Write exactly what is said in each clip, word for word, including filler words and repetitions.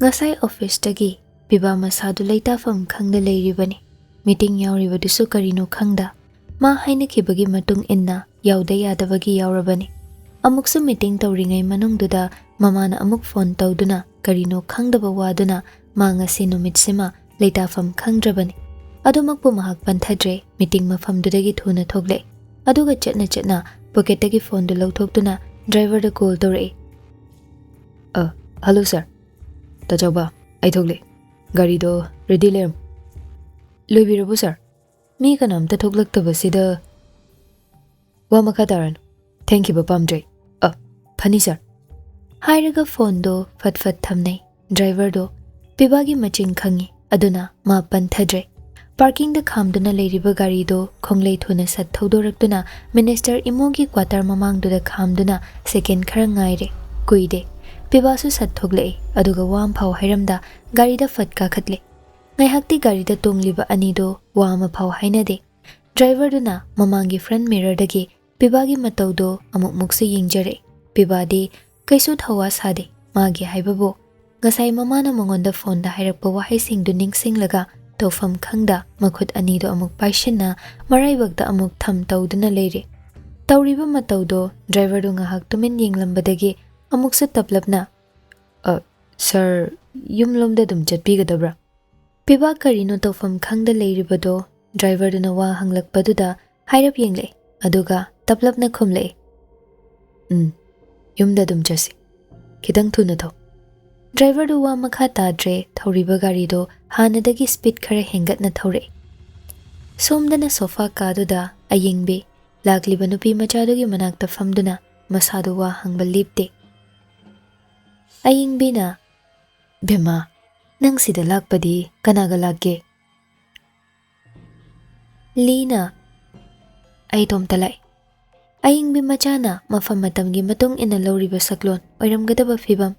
ꯉꯁꯥꯏ ꯑꯣꯐꯤꯁꯇꯒꯤ ꯄꯤꯕꯥ ꯃꯁꯥꯗꯨ ꯂꯩꯇꯥꯐꯝ ꯈꯪꯗ ꯂꯩꯔꯤꯕꯅꯤ꯫ ꯃꯤꯇꯤꯡ ꯌꯥꯎꯔꯤꯕꯗꯨꯁꯨ ꯀꯔꯤꯅꯣ ꯈꯪꯗ, ꯃꯥ ꯍꯥꯏꯅꯈꯤꯕꯒꯤ ꯃꯇꯨꯡ ꯏꯟꯅ ꯌꯥꯎꯗ ꯌꯥꯗꯕꯒꯤ ꯌꯥꯎꯔꯕꯅꯤ꯫ ꯑꯃꯨꯛꯁꯨ ꯃꯤꯇꯤꯡ ꯇꯧꯔꯤꯉꯩ ꯃꯅꯨꯡꯗꯨꯗ ꯃꯃꯥꯅ ꯑꯃꯨꯛ ꯐꯣꯟ ꯇꯧꯗꯨꯅ ꯀꯔꯤꯅꯣ ꯈꯪꯗꯕ ꯋꯥꯗꯨꯅ ꯃꯥ ꯉꯁꯤ ꯅꯨꯃꯤꯠꯁꯤꯃ ꯂꯩꯇꯥꯐꯝ ꯈꯪꯗ꯭ꯔꯕꯅꯤ꯫ ꯑꯗꯨꯃꯛꯄꯨ ꯃꯍꯥꯛ ꯄꯟꯊꯗ꯭ꯔꯦ, ꯃꯤꯇꯤꯡ ꯃꯐꯝꯗꯨꯗꯒꯤ ꯊꯨꯅ ꯊꯣꯛꯂꯦ꯫ ꯑꯗꯨꯒ ꯆꯠꯅ ꯆꯠꯅ ꯄꯣꯀꯦꯠꯇꯒꯤ ꯐꯣꯟꯗꯨ ꯂꯧꯊꯣꯛꯇꯨꯅ ꯗ꯭ꯔꯥꯏꯚꯔꯗ ꯀꯣꯜ ꯇꯧꯔꯛꯏ꯫ "ꯑ, ꯍꯜꯂꯣ ꯁꯥꯔ꯫ ꯇꯥꯆꯧꯕ, ꯑꯩ ꯊꯣꯛꯂꯦ꯫ ꯒꯥꯔꯤꯗꯣ ꯔꯦꯗꯤ ꯂꯩꯔꯝꯃꯨ꯫" "ꯂꯣꯏꯕꯤꯔꯕꯣ ꯁꯥꯔ? ꯃꯤ ꯀꯅꯥꯝꯇ ꯊꯣꯛꯂꯛꯇꯕꯁꯤꯗ꯫" "ꯋꯥ ꯃꯈꯥ ꯇꯥꯔꯅꯨ꯫ ꯊꯦꯡꯈꯤꯕ ꯄꯥꯝꯗ꯭ꯔꯦ꯫ ꯑ, ꯐꯅꯤ ꯁꯥꯔ꯫" ꯍꯥꯏꯔꯒ ꯐꯣꯟꯗꯣ ꯐꯠ ꯐꯠ ꯊꯝꯅꯩ꯫ ꯗ꯭ꯔꯥꯏꯚꯔꯗꯣ ꯄꯤꯕꯥꯒꯤ ꯃꯆꯤꯟ ꯈꯪꯉꯤ, ꯑꯗꯨꯅ ꯃꯥ ꯄꯟꯊꯗ꯭ꯔꯦ꯫ ꯄꯥꯔꯀꯤꯡꯗ ꯈꯥꯝꯗꯨꯅ ꯂꯩꯔꯤꯕ ꯒꯥꯔꯤꯗꯣ ꯈꯣꯡꯂꯩ ꯊꯨꯅ ꯁꯠ ꯊꯧꯗꯣꯔꯛꯇꯨꯅ ꯃꯤꯅꯤꯁꯇꯔ ꯏꯃꯣꯒꯤ ꯀ꯭ꯋꯥꯇꯔ ꯃꯃꯥꯡꯗꯨꯗ ꯈꯥꯝꯗꯨꯅ ꯁꯦꯀꯦꯟ ꯈꯔ ꯉꯥꯏꯔꯦ꯫ ꯀꯨꯏꯗꯦ꯫ ꯄꯤꯕꯥꯁꯨ ꯁꯠ ꯊꯣꯛꯂꯛꯏ, ꯑꯗꯨꯒ ꯋꯥ ꯑꯃꯐꯥꯎ ꯍꯥꯏꯔꯝꯗ ꯒꯥꯔꯤꯗ ꯐꯠ ꯀꯥꯈꯠꯂꯦ꯫ ꯉꯥꯏꯍꯥꯛꯇꯤ ꯒꯥꯔꯤꯗ ꯇꯣꯡꯂꯤꯕ ꯑꯅꯤꯗꯣ ꯋꯥ ꯑꯃꯐꯥꯎ ꯍꯥꯏꯅꯗꯦ꯫ ꯗ꯭ꯔꯥꯏꯚꯔꯗꯨꯅ ꯃꯃꯥꯡꯒꯤ ꯐ꯭ꯔꯟꯠ ꯃꯤꯔꯔꯗꯒꯤ ꯄꯤꯕꯥꯒꯤ ꯃꯇꯧꯗꯣ ꯑꯃꯨꯛꯃꯨꯛꯁꯨ ꯌꯦꯡꯖꯔꯛꯏ꯫ ꯄꯤꯕꯥꯗꯤ ꯀꯩꯁꯨ ꯊꯧꯋꯥ ꯁꯥꯗꯦ꯫ ꯃꯥꯒꯤ ꯍꯥꯏꯕꯕꯨ ꯉꯁꯥꯏ ꯃꯃꯥꯅ ꯃꯉꯣꯟꯗ ꯐꯣꯟꯗ ꯍꯥꯏꯔꯛꯄ ꯋꯥꯍꯩꯁꯤꯡꯗꯨ ꯅꯤꯡꯁꯤꯡꯂꯒ ꯇꯧꯐꯝ ꯈꯪꯗ ꯃꯈꯨꯠ ꯑꯅꯤꯗꯨ ꯑꯃꯨꯛ ꯄꯥꯏꯁꯤꯟꯅ ꯃꯔꯥꯏꯕꯛꯇ ꯑꯃꯨꯛ ꯊꯝ ꯇꯧꯗꯨꯅ ꯂꯩꯔꯤ꯫ ꯇꯧꯔꯤꯕ ꯃꯇꯧꯗꯣ ꯗ꯭ꯔꯥꯏꯚꯔꯗꯨ ꯉꯥꯏꯍꯥꯛ ꯇꯨꯃꯤꯟ ꯌꯦꯡꯂꯝꯕꯗꯒꯤ ꯑꯃꯨꯛꯁꯨ ꯇꯞꯂꯞꯅ, "ꯑ, ꯁꯥꯔ, ꯌꯨꯝꯂꯣꯝꯗ ꯑꯗꯨꯝ ꯆꯠꯄꯤꯒꯗꯕ꯭ꯔꯥ?" ꯄꯤꯕꯥ ꯀꯔꯤꯅꯣ ꯇꯧꯐꯝ ꯈꯪꯗ ꯂꯩꯔꯤꯕꯗꯣ ꯗ꯭ꯔꯥꯏꯚꯔꯗꯨꯅ ꯋꯥ ꯍꯪꯂꯛꯄꯗꯨꯗ ꯍꯥꯏꯔꯞ ꯌꯦꯡꯂꯛꯏ, ꯑꯗꯨꯒ ꯇꯞꯂꯞꯅ ꯈꯨꯝꯂꯛꯏ, "ꯎꯝ, ꯌꯨꯝꯗ ꯑꯗꯨꯝ ꯆꯠꯁꯤ꯫ ꯈꯤꯇꯪ ꯊꯨꯅ ꯊꯧ꯫" ꯗ꯭ꯔꯥꯏꯚꯔꯗꯨ ꯋꯥ ꯃꯈꯥ ꯇꯥꯗ꯭ꯔꯦ, ꯊꯧꯔꯤꯕ ꯒꯥꯔꯤꯗꯣ ꯍꯥꯟꯅꯗꯒꯤ ꯁ꯭ꯄꯤꯗ ꯈꯔ ꯍꯦꯟꯒꯠꯅ ꯊꯧꯔꯛꯏ꯫ ꯁꯣꯝꯗꯅ ꯁꯣꯐꯥ ꯀꯥꯗꯨꯗ ꯑꯌꯤꯡꯕꯤ ꯂꯥꯛꯂꯤꯕ ꯅꯨꯄꯤ ꯃꯆꯥꯗꯨꯒꯤ ꯃꯅꯥꯛꯇ ꯐꯝꯗꯨꯅ ꯃꯁꯥꯗꯨ ꯋꯥ ꯍꯪꯕ ꯂꯦꯞꯇꯦ꯫ ꯑꯌꯤꯡꯕꯤꯅ, "ꯕꯦꯝꯃ, ꯅꯪ ꯁꯤꯗ ꯂꯥꯛꯄꯗꯤ ꯀꯅꯥꯒ ꯂꯥꯛꯀꯦ?" ꯂꯤꯅ, "ꯑꯩ ꯏꯇꯣꯝꯇ ꯂꯥꯛꯏ꯫" ꯑꯌꯤꯡꯕꯤ ꯃꯆꯥꯅ ꯃꯐꯝ ꯃꯇꯝꯒꯤ ꯃꯇꯨꯡ ꯏꯟꯅ ꯂꯧꯔꯤꯕ ꯁꯛꯂꯣꯟ ꯑꯣꯏꯔꯝꯒꯗꯕ ꯐꯤꯕꯝ꯫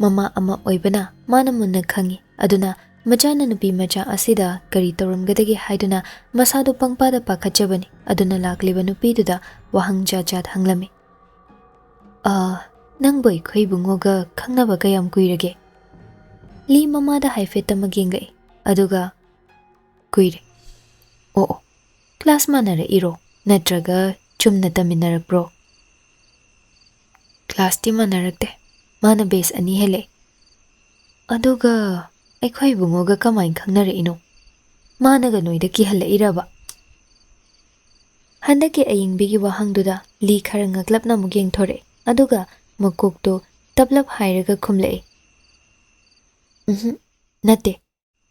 ꯃꯃꯥ ꯑꯃ ꯑꯣꯏꯕꯅ ꯃꯥꯅ ꯃꯨꯟꯅ ꯈꯪꯏ꯫ ꯑꯗꯨꯅ ꯃꯆꯥꯅ ꯅꯨꯄꯤ ꯃꯆꯥ ꯑꯁꯤꯗ ꯀꯔꯤ ꯇꯧꯔꯝꯒꯗꯒꯦ ꯍꯥꯏꯗꯨꯅ ꯃꯁꯥꯗꯨ ꯄꯪꯄꯥꯗ ꯄꯥꯈꯠꯆꯕꯅꯤ꯫ ꯑꯗꯨꯅ ꯂꯥꯛꯂꯤꯕ ꯅꯨꯄꯤꯗꯨꯗ ꯋꯥꯍꯪ ꯖꯥꯠ ꯖꯥꯠ ꯍꯪꯂꯝꯃꯤ꯫ "ꯑ, ꯅꯪꯕꯨ ꯑꯩꯈꯣꯏ ꯏꯕꯨꯡꯉꯣꯒ ꯈꯪꯅꯕ ꯀꯌꯥꯝ ꯀꯨꯏꯔꯒꯦ?" ꯂꯤ ꯃꯃꯥꯗ ꯍꯥꯏꯐꯦꯠꯇꯃꯛ ꯌꯦꯡꯂꯛꯏ, ꯑꯗꯨꯒ, "ꯀꯨꯏꯔꯦ꯫ ꯑꯣ ꯑꯣ, ꯀ꯭ꯂꯥꯁ ꯃꯥꯟꯅꯔꯛꯏꯔꯣ? ꯅꯠꯇ꯭ꯔꯒ ꯆꯨꯝꯅ ꯇꯝꯃꯤꯟꯅꯔꯛꯄ꯭ꯔꯣ?" "ꯀ꯭ꯂꯥꯁꯇꯤ ꯃꯥꯟꯅꯔꯛꯇꯦ꯫ ꯃꯥꯅ ꯕꯦꯁ ꯑꯅꯤ ꯍꯦꯜꯂꯛꯑꯦ꯫" "ꯑꯗꯨꯒ ꯑꯩꯈꯣꯏ ꯏꯕꯨꯡꯉꯣꯒ ꯀꯃꯥꯏꯅ ꯈꯪꯅꯔꯛꯏꯅꯣ? ꯃꯥꯅꯒ ꯅꯣꯏꯗ ꯀꯤꯍꯜꯂꯛꯏꯔꯕ?" ꯍꯟꯗꯛꯀꯤ ꯑꯌꯤꯡꯕꯤꯒꯤ ꯋꯥꯍꯪꯗꯨꯗ ꯂꯤ ꯈꯔ ꯉꯛꯂꯞꯅ ꯑꯃꯨꯛ ꯌꯦꯡꯊꯣꯔꯛꯑꯦ, ꯑꯗꯨꯒ ꯃꯀꯣꯛꯇꯣ ꯇꯞꯂꯞ ꯍꯥꯏꯔꯒ ꯈꯨꯝꯂꯛꯑꯦ, "ꯎꯝꯍꯨꯝ, ꯅꯠꯇꯦ꯫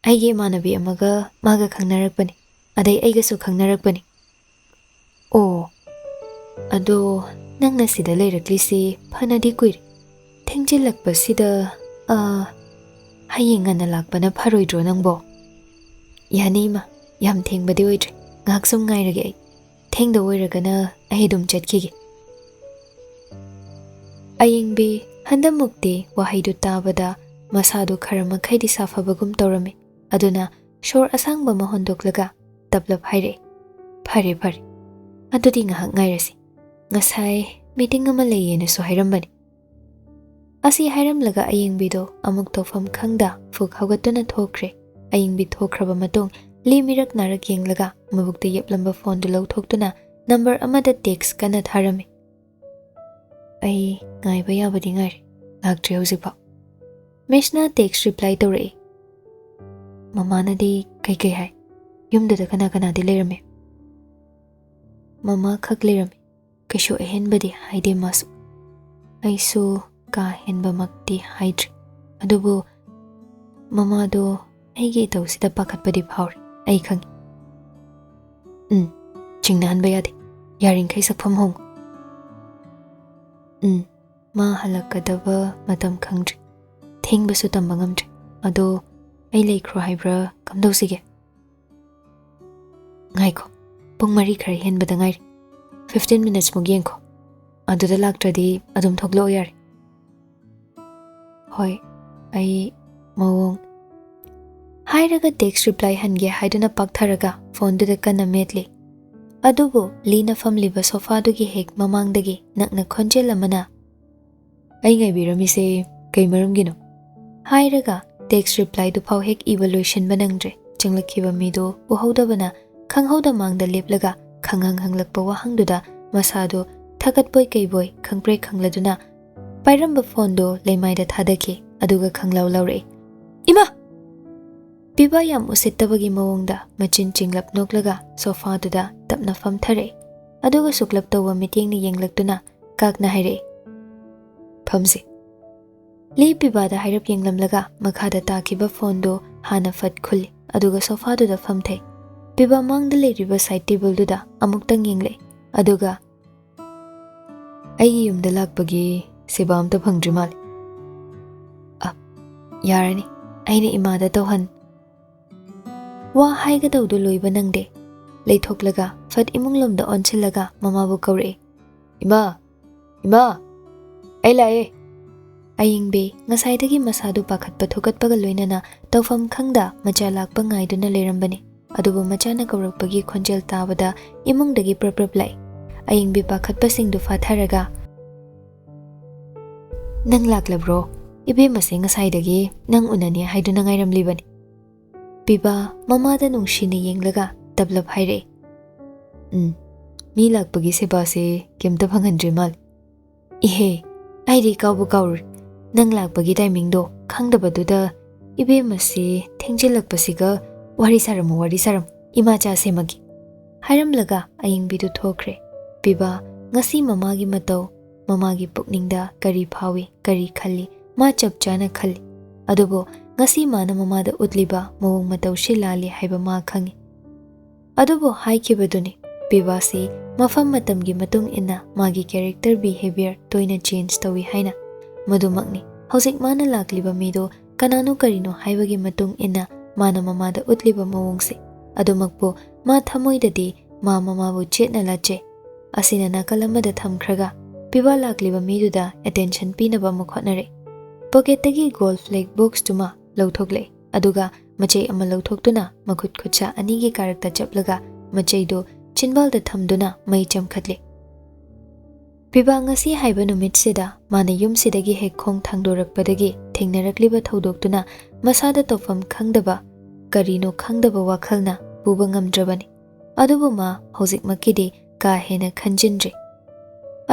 ꯑꯩꯒꯤ ꯏꯃꯥꯟꯅꯕꯤ ꯑꯃꯒ ꯃꯥꯒ ꯈꯪꯅꯔꯛꯄꯅꯤ꯫ ꯑꯗꯩ ꯑꯩꯒꯁꯨ ꯈꯪꯅꯔꯛꯄꯅꯤ꯫" "ꯑꯣ, ꯑꯗꯣ ꯅꯪꯅ ꯁꯤꯗ ꯂꯩꯔꯛꯂꯤꯁꯤ ꯐꯅꯗꯤ ꯀꯨꯏꯔꯦ꯫ ꯊꯦꯡꯖꯤꯜꯂꯛꯄꯁꯤꯗ, ꯑꯥ, ꯍꯌꯦꯡ ꯉꯟꯅ ꯂꯥꯛꯄꯅ ꯐꯔꯣꯏꯗ꯭ꯔꯣ ꯅꯪꯕꯣ?" "ꯌꯥꯅꯤ ꯏꯃꯥ, ꯌꯥꯝ ꯊꯦꯡꯕꯗꯤ ꯑꯣꯏꯗ꯭ꯔꯤ꯫ ꯉꯥꯏꯍꯥꯛ ꯁꯨꯝ ꯉꯥꯏꯔꯒꯦ ꯑꯩ꯫ ꯊꯦꯡꯗꯧ ꯑꯣꯏꯔꯒꯅ ꯑꯩ ꯑꯗꯨꯝ ꯆꯠꯈꯤꯒꯦ꯫" ꯑꯌꯤꯡꯕꯤ ꯍꯟꯗꯛꯃꯨꯛꯇꯤ ꯋꯥꯍꯩꯗꯨ ꯇꯥꯕꯗ ꯃꯁꯥꯗꯨ ꯈꯔ ꯃꯈꯩꯗꯤ ꯁꯥꯐꯕꯒꯨꯝ ꯇꯧꯔꯝꯃꯤ꯫ ꯑꯗꯨꯅ ꯁꯣꯔ ꯑꯁꯥꯡꯕ ꯑꯃ ꯍꯣꯟꯗꯣꯛꯂꯒ ꯇꯞꯂꯞ ꯍꯥꯏꯔꯛꯑꯦ, "ꯐꯔꯦ, ꯐꯔꯦ꯫ ꯑꯗꯨꯗꯤ ꯉꯥꯏꯍꯥꯛ ꯉꯥꯏꯔꯁꯤ꯫ ꯉꯁꯥꯏ ꯃꯤꯇꯤꯡ ꯑꯃ ꯂꯩꯌꯦꯅꯁꯨ ꯍꯥꯏꯔꯝꯕꯅꯤ꯫" ꯑꯁꯤ ꯍꯥꯏꯔꯝꯂꯒ ꯑꯌꯤꯡꯕꯤꯗꯣ ꯑꯃꯨꯛ ꯇꯧꯐꯝ ꯈꯪꯗ ꯐꯨꯛ ꯍꯧꯒꯠꯇꯨꯅ ꯊꯣꯛꯈ꯭ꯔꯦ꯫ ꯑꯌꯤꯡꯕꯤ ꯊꯣꯛꯈ꯭ꯔꯕ ꯃꯇꯨꯡ ꯂꯤ ꯃꯤꯔꯛ ꯅꯥꯔꯛ ꯌꯦꯡꯂꯒ ꯃꯕꯨꯛꯇ ꯌꯦꯞꯂꯝꯕ ꯐꯣꯟꯗꯨ ꯂꯧꯊꯣꯛꯇꯨꯅ ꯅꯝꯕꯔ ꯑꯃꯗ ꯇꯦꯛꯁ ꯀꯟꯅ ꯊꯥꯔꯝꯃꯤ꯫ "ꯑꯩ ꯉꯥꯏꯕ ꯌꯥꯕꯗꯤ ꯉꯥꯏꯔꯦ, ꯂꯥꯛꯇ꯭ꯔꯤ ꯍꯧꯖꯤꯛꯐꯥꯎ꯫" ꯃꯤꯁꯅ ꯇꯦꯛꯁ ꯔꯤꯄ꯭ꯂꯥꯏ ꯇꯧꯔꯛꯏ꯫ "ꯃꯃꯥꯅꯗꯤ ꯀꯩꯀꯩ ꯍꯥꯏ? ꯌꯨꯝꯗꯨꯗ ꯀꯅꯥ ꯀꯅꯥꯗꯤ ꯂꯩꯔꯝꯃꯤ?" "ꯃꯃꯥ ꯈꯛ ꯂꯩꯔꯝꯃꯤ꯫ ꯀꯩꯁꯨ ꯑꯍꯦꯟꯕꯗꯤ ꯍꯥꯏꯗꯦ ꯃꯥꯁꯨ꯫ ꯑꯩꯁꯨ ꯀꯥ ꯍꯦꯟꯕꯃꯛꯇꯤ ꯍꯥꯏꯗ꯭ꯔꯤ꯫ ꯑꯗꯨꯕꯨ ꯃꯃꯥꯗꯣ ꯑꯩꯒꯤ ꯏꯇꯧꯁꯤꯗ ꯄꯥꯈꯠꯄꯗꯤ ꯐꯥꯎꯔꯤ, ꯑꯩ ꯈꯪꯏ꯫" "ꯎꯝ, ꯆꯤꯡꯅꯍꯟꯕ ꯌꯥꯗꯦ꯫ ꯌꯥꯔꯤꯈꯩ ꯁꯛꯐꯝ ꯍꯣꯡꯉꯨ꯫" "ꯎꯝ, ꯃꯥ ꯍꯜꯂꯛꯀꯗꯕ ꯃꯇꯝ ꯈꯪꯗ꯭ꯔꯤ꯫ ꯊꯦꯡꯕꯁꯨ ꯇꯝꯕ ꯉꯝꯗ꯭ꯔꯤ꯫ ꯑꯗꯣ ꯑꯩ ꯂꯩꯈ꯭ꯔꯣ ꯍꯥꯏꯕ꯭ꯔꯥ, ꯀꯝꯗꯧꯁꯤꯒꯦ?" "ꯉꯥꯏꯈꯣ, ꯄꯨꯡ ꯃꯔꯤ ꯈꯔ ꯍꯦꯟꯕꯗ ꯉꯥꯏꯔꯤ꯫ ꯐꯤꯐꯇꯤꯟ ꯃꯤꯅꯠꯁꯃꯨꯛ ꯌꯦꯡꯈꯣ꯫ ꯑꯗꯨꯗ ꯂꯥꯛꯇ꯭ꯔꯗꯤ ꯑꯗꯨꯝ ꯊꯣꯛꯂꯛꯑꯣ ꯌꯥꯔꯦ꯫" "ꯍꯣꯏ, ꯑꯩ ꯃꯑꯣꯡ꯫" ꯍꯥꯏꯔꯒ ꯇꯦꯛꯁ ꯔꯤꯄ꯭ꯂꯥꯏ ꯍꯟꯒꯦ ꯍꯥꯏꯗꯨꯅ ꯄꯥꯛꯊꯔꯒ ꯐꯣꯟꯗꯨꯗ ꯀꯟꯅ ꯃꯦꯠꯂꯤ꯫ ꯑꯗꯨꯕꯨ ꯂꯤꯅ ꯐꯝꯂꯤꯕ ꯁꯣꯐꯥꯗꯨꯒꯤ ꯍꯦꯛ ꯃꯃꯥꯡꯗꯒꯤ ꯅꯛꯅ ꯈꯣꯟꯖꯦꯜ ꯑꯃꯅ, "ꯑꯩ ꯉꯥꯏꯕꯤꯔꯝꯃꯤꯁꯦ ꯀꯩ ꯃꯔꯝꯒꯤꯅꯣ?" ꯍꯥꯏꯔꯒ Text replyꯗꯨ ꯐꯥꯎ ꯍꯦꯛ ꯏꯕ ꯂꯣꯏꯁꯤꯟꯕ ꯅꯪꯗ꯭ꯔꯦ꯫ ꯆꯪꯂꯛꯈꯤꯕ ꯃꯤꯗꯨ ꯎꯍꯧꯗꯕꯅ ꯈꯪꯍꯧꯗ ꯃꯥꯡꯗ ꯂꯦꯞꯂꯒ ꯈꯪꯍꯪ ꯍꯪꯂꯛꯄ ꯋꯥꯍꯪꯗꯨꯗ ꯃꯁꯥꯗꯨ ꯊꯀꯠꯄꯣꯏ ꯀꯩꯕꯣꯏ ꯈꯪꯄ꯭ꯔꯦꯛ ꯈꯪꯂꯗꯨꯅ ꯄꯥꯏꯔꯝꯕ phoneꯗꯨ ꯂꯩꯃꯥꯏꯗ ꯊꯥꯗꯈꯤ꯫ ꯑꯗꯨꯒ ꯈꯪꯂꯥꯎ ꯂꯥꯎꯔꯛꯏ, "ꯏꯃꯥ!" ꯄꯤꯕꯥ ꯌꯥꯝ ꯎꯁꯤꯠꯇꯕꯒꯤ ꯃꯑꯣꯡꯗ ꯃꯆꯤꯟ ꯆꯤꯡꯂꯞ ꯅꯣꯛꯂꯒ sofaꯗꯨꯗ ꯇꯞꯅ ꯐꯝꯊꯔꯛꯏ꯫ ꯑꯗꯨꯒ ꯁꯨꯛꯂꯞ ꯇꯧꯕ ꯃꯤꯠꯌꯦꯡꯅ ꯌꯦꯡꯂꯛꯇꯨꯅ ꯀꯥꯛꯅ ꯍꯥꯏꯔꯛꯏ, "ꯐꯝꯁꯤ꯫" ꯂꯤ ꯄꯤꯕꯥꯗ ꯍꯥꯏꯔꯞ ꯌꯦꯡꯂꯝꯂꯒ ꯃꯈꯥꯗ ꯇꯥꯈꯤꯕ phoneꯗꯨ ꯍꯥꯟꯅ ꯐꯠ ꯈꯨꯜꯂꯤ꯫ ꯑꯗꯨꯒ sofaꯗꯨꯗ ꯐꯝꯊꯩ꯫ ꯄꯤꯕꯥ ꯃꯥꯡꯗ ꯂꯩꯔꯤꯕ side tableꯗꯨꯗ ꯑꯃꯨꯛꯇꯪ ꯌꯦꯡꯂꯛꯏ꯫ ꯑꯗꯨꯒ, "ꯑꯩꯒꯤ ꯌꯨꯝꯗ ꯂꯥꯛꯄꯒꯤ ꯁꯦꯕꯥ ꯑꯝꯇ ꯐꯪꯗ꯭ꯔꯤ ꯃꯥꯜꯂꯦ꯫ ꯑ, ꯌꯥꯔꯅꯤ, ꯑꯩꯅ ꯏꯃꯥꯗ ꯇꯧꯍꯟ꯫" ꯋꯥ ꯍꯥꯏꯒꯗꯧꯗꯨ ꯂꯣꯏꯕ ꯅꯪꯗꯦ꯫ ꯂꯩꯊꯣꯛꯂꯒ ꯐꯠ ꯏꯃꯨꯡꯂꯣꯝꯗ ꯑꯣꯟꯁꯤꯜꯂꯒ ꯃꯃꯥꯕꯨ ꯀꯧꯔꯛꯏ, "ꯏꯃꯥ! ꯏꯃꯥ! ꯑꯩ ꯂꯥꯛꯑꯦ!" ꯑꯌꯤꯡꯕꯤ ꯉꯁꯥꯏꯗꯒꯤ ꯃꯁꯥꯗꯨ ꯄꯥꯈꯠꯄ ꯊꯨꯀꯠꯄꯒ ꯂꯣꯏꯅꯅ ꯇꯧꯐꯝ ꯈꯪꯗ ꯃꯆꯥ ꯂꯥꯛꯄ ꯉꯥꯏꯗꯨꯅ ꯂꯩꯔꯝꯕꯅꯤ꯫ ꯑꯗꯨꯕꯨ ꯃꯆꯥꯅ ꯀꯧꯔꯛꯄꯒꯤ ꯈꯣꯟꯖꯦꯜ ꯇꯥꯕꯗ ꯏꯃꯨꯡꯗꯒꯤ ꯄ꯭ꯔꯞ ꯄ꯭ꯔꯞ ꯂꯥꯛꯏ꯫ ꯑꯌꯤꯡꯕꯤ ꯄꯥꯈꯠꯄꯁꯤꯡꯗꯨ ꯐꯥꯊꯔꯒ, "ꯅꯪ ꯂꯥꯛꯂꯕ꯭ꯔꯣ? ꯏꯕꯦꯝꯃꯁꯦ ꯉꯁꯥꯏꯗꯒꯤ ꯅꯪ ꯎꯅꯅꯤ ꯍꯥꯏꯗꯨꯅ ꯉꯥꯏꯔꯝꯂꯤꯕꯅꯤ꯫" ꯄꯤꯕꯥ ꯃꯃꯥꯗ ꯅꯨꯡꯁꯤꯅ ꯌꯦꯡꯂꯒ ꯇꯞꯂꯞ ꯍꯥꯏꯔꯛꯏ, "ꯎꯝ, ꯃꯤ ꯂꯥꯛꯄꯒꯤ ꯁꯦꯕꯥꯁꯦ ꯀꯩꯝꯇ ꯐꯪꯍꯟꯗ꯭ꯔꯤ ꯃꯥꯜꯂꯦ꯫ ꯏꯍꯦ, ꯑꯩꯗꯤ ꯀꯥꯎꯕꯨ ꯀꯥꯎꯔꯨꯔꯦ꯫ ꯅꯪ ꯂꯥꯛꯄꯒꯤ timingꯗꯣ ꯈꯪꯗꯕꯗꯨꯗ ꯏꯕꯦꯝꯃꯁꯤ ꯊꯦꯡꯖꯤꯜꯂꯛꯄꯁꯤꯒ ꯋꯥꯔꯤ ꯁꯥꯔꯝꯃꯨ, ꯋꯥꯔꯤ ꯁꯥꯔꯝꯃꯨ꯫ ꯏꯃꯥ ꯆꯥ ꯁꯦꯝꯃꯒꯦ꯫" ꯍꯥꯏꯔꯝꯂꯒ ꯑꯌꯤꯡꯕꯤꯗꯨ ꯊꯣꯛꯈ꯭ꯔꯦ꯫ ꯄꯤꯕꯥ ꯉꯁꯤ ꯃꯃꯥꯒꯤ ꯃꯇꯧ, ꯃꯃꯥꯒꯤ ꯄꯨꯛꯅꯤꯡꯗ ꯀꯔꯤ ꯐꯥꯎꯏ, ꯀꯔꯤ ꯈꯜꯂꯤ, ꯃꯥ ꯆꯞ ꯆꯥꯅ ꯈꯜꯂꯤ꯫ ꯑꯗꯨꯕꯨ ꯉꯁꯤ ꯃꯥꯅ ꯃꯃꯥꯗ ꯎꯠꯂꯤꯕ ꯃꯑꯣꯡ ꯃꯇꯧꯁꯤ ꯂꯥꯜꯂꯤ ꯍꯥꯏꯕ ꯃꯥ ꯈꯪꯏ꯫ ꯑꯗꯨꯕꯨ ꯍꯥꯏꯈꯤꯕꯗꯨꯅꯤ, ꯄꯤꯕꯥꯁꯤ ꯃꯐꯝ ꯃꯇꯝꯒꯤ ꯃꯇꯨꯡ ꯏꯟꯅ ꯃꯥꯒꯤ character behavior ꯇꯣꯏꯅ change ꯇꯧꯏ ꯍꯥꯏꯅ꯫ ꯃꯗꯨꯃꯛꯅꯤ ꯍꯧꯖꯤꯛ ꯃꯥꯅ ꯂꯥꯛꯂꯤꯕ ꯃꯤꯗꯨ ꯀꯅꯥꯅꯣ ꯀꯔꯤꯅꯣ ꯍꯥꯏꯕꯒꯤ ꯃꯇꯨꯡ ꯏꯟꯅ ꯃꯥꯅ ꯃꯃꯥꯗ ꯎꯠꯂꯤꯕ ꯃꯑꯣꯡꯁꯦ꯫ ꯑꯗꯨꯃꯛꯄꯨ ꯃꯥ ꯊꯃꯣꯏꯗꯗꯤ ꯃꯥ ꯃꯃꯥꯕꯨ ꯆꯦꯠꯅ ꯂꯥꯠꯆꯩ꯫ ꯑꯁꯤꯅ ꯅꯥꯀꯜ ꯑꯃꯗ ꯊꯝꯈ꯭ꯔꯒ, ꯄꯤꯕꯥ ꯂꯥꯛꯂꯤꯕ ꯃꯤꯗꯨꯗ attention ꯄꯤꯅꯕ ꯑꯃꯨꯛ ꯍꯣꯠꯅꯔꯛꯏ꯫ Pocketꯇꯒꯤ gold flake boxꯇꯨꯃ ꯂꯧꯊꯣꯛꯂꯛꯏ꯫ ꯑꯗꯨꯒ ꯃꯆꯩ ꯑꯃ ꯂꯧꯊꯣꯛꯇꯨꯅ ꯃꯈꯨꯠ ꯈꯨꯠꯁꯥ ꯑꯅꯤꯒꯤ ꯀꯥꯔꯛꯇ ꯆꯞꯂꯒ ꯃꯆꯩꯗꯨ ꯆꯤꯟꯕꯥꯜꯗ ꯊꯝꯗꯨꯅ ꯃꯩ ꯆꯝꯈꯠꯂꯤ꯫ ꯄꯤꯕꯥ ꯉꯁꯤ ꯍꯥꯏꯕ ꯅꯨꯃꯤꯠꯁꯤꯗ ꯃꯥꯅ ꯌꯨꯝꯁꯤꯗꯒꯤ ꯍꯦꯛ ꯈꯣꯡ ꯊꯥꯡꯗꯣꯔꯛꯄꯗꯒꯤ ꯊꯦꯡꯅꯔꯛꯂꯤꯕ ꯊꯧꯗꯣꯛꯇꯨꯅ ꯃꯁꯥꯗ ꯇꯧꯐꯝ ꯈꯪꯗꯕ, ꯀꯔꯤꯅꯣ ꯈꯪꯗꯕ ꯋꯥꯈꯜꯅ ꯄꯨꯕ ꯉꯝꯗ꯭ꯔꯕꯅꯤ꯫ ꯑꯗꯨꯕꯨ ꯃꯥ ꯍꯧꯖꯤꯛꯃꯛꯀꯤꯗꯤ ꯀꯥ ꯍꯦꯟꯅ ꯈꯟꯖꯤꯟꯗ꯭ꯔꯤ꯫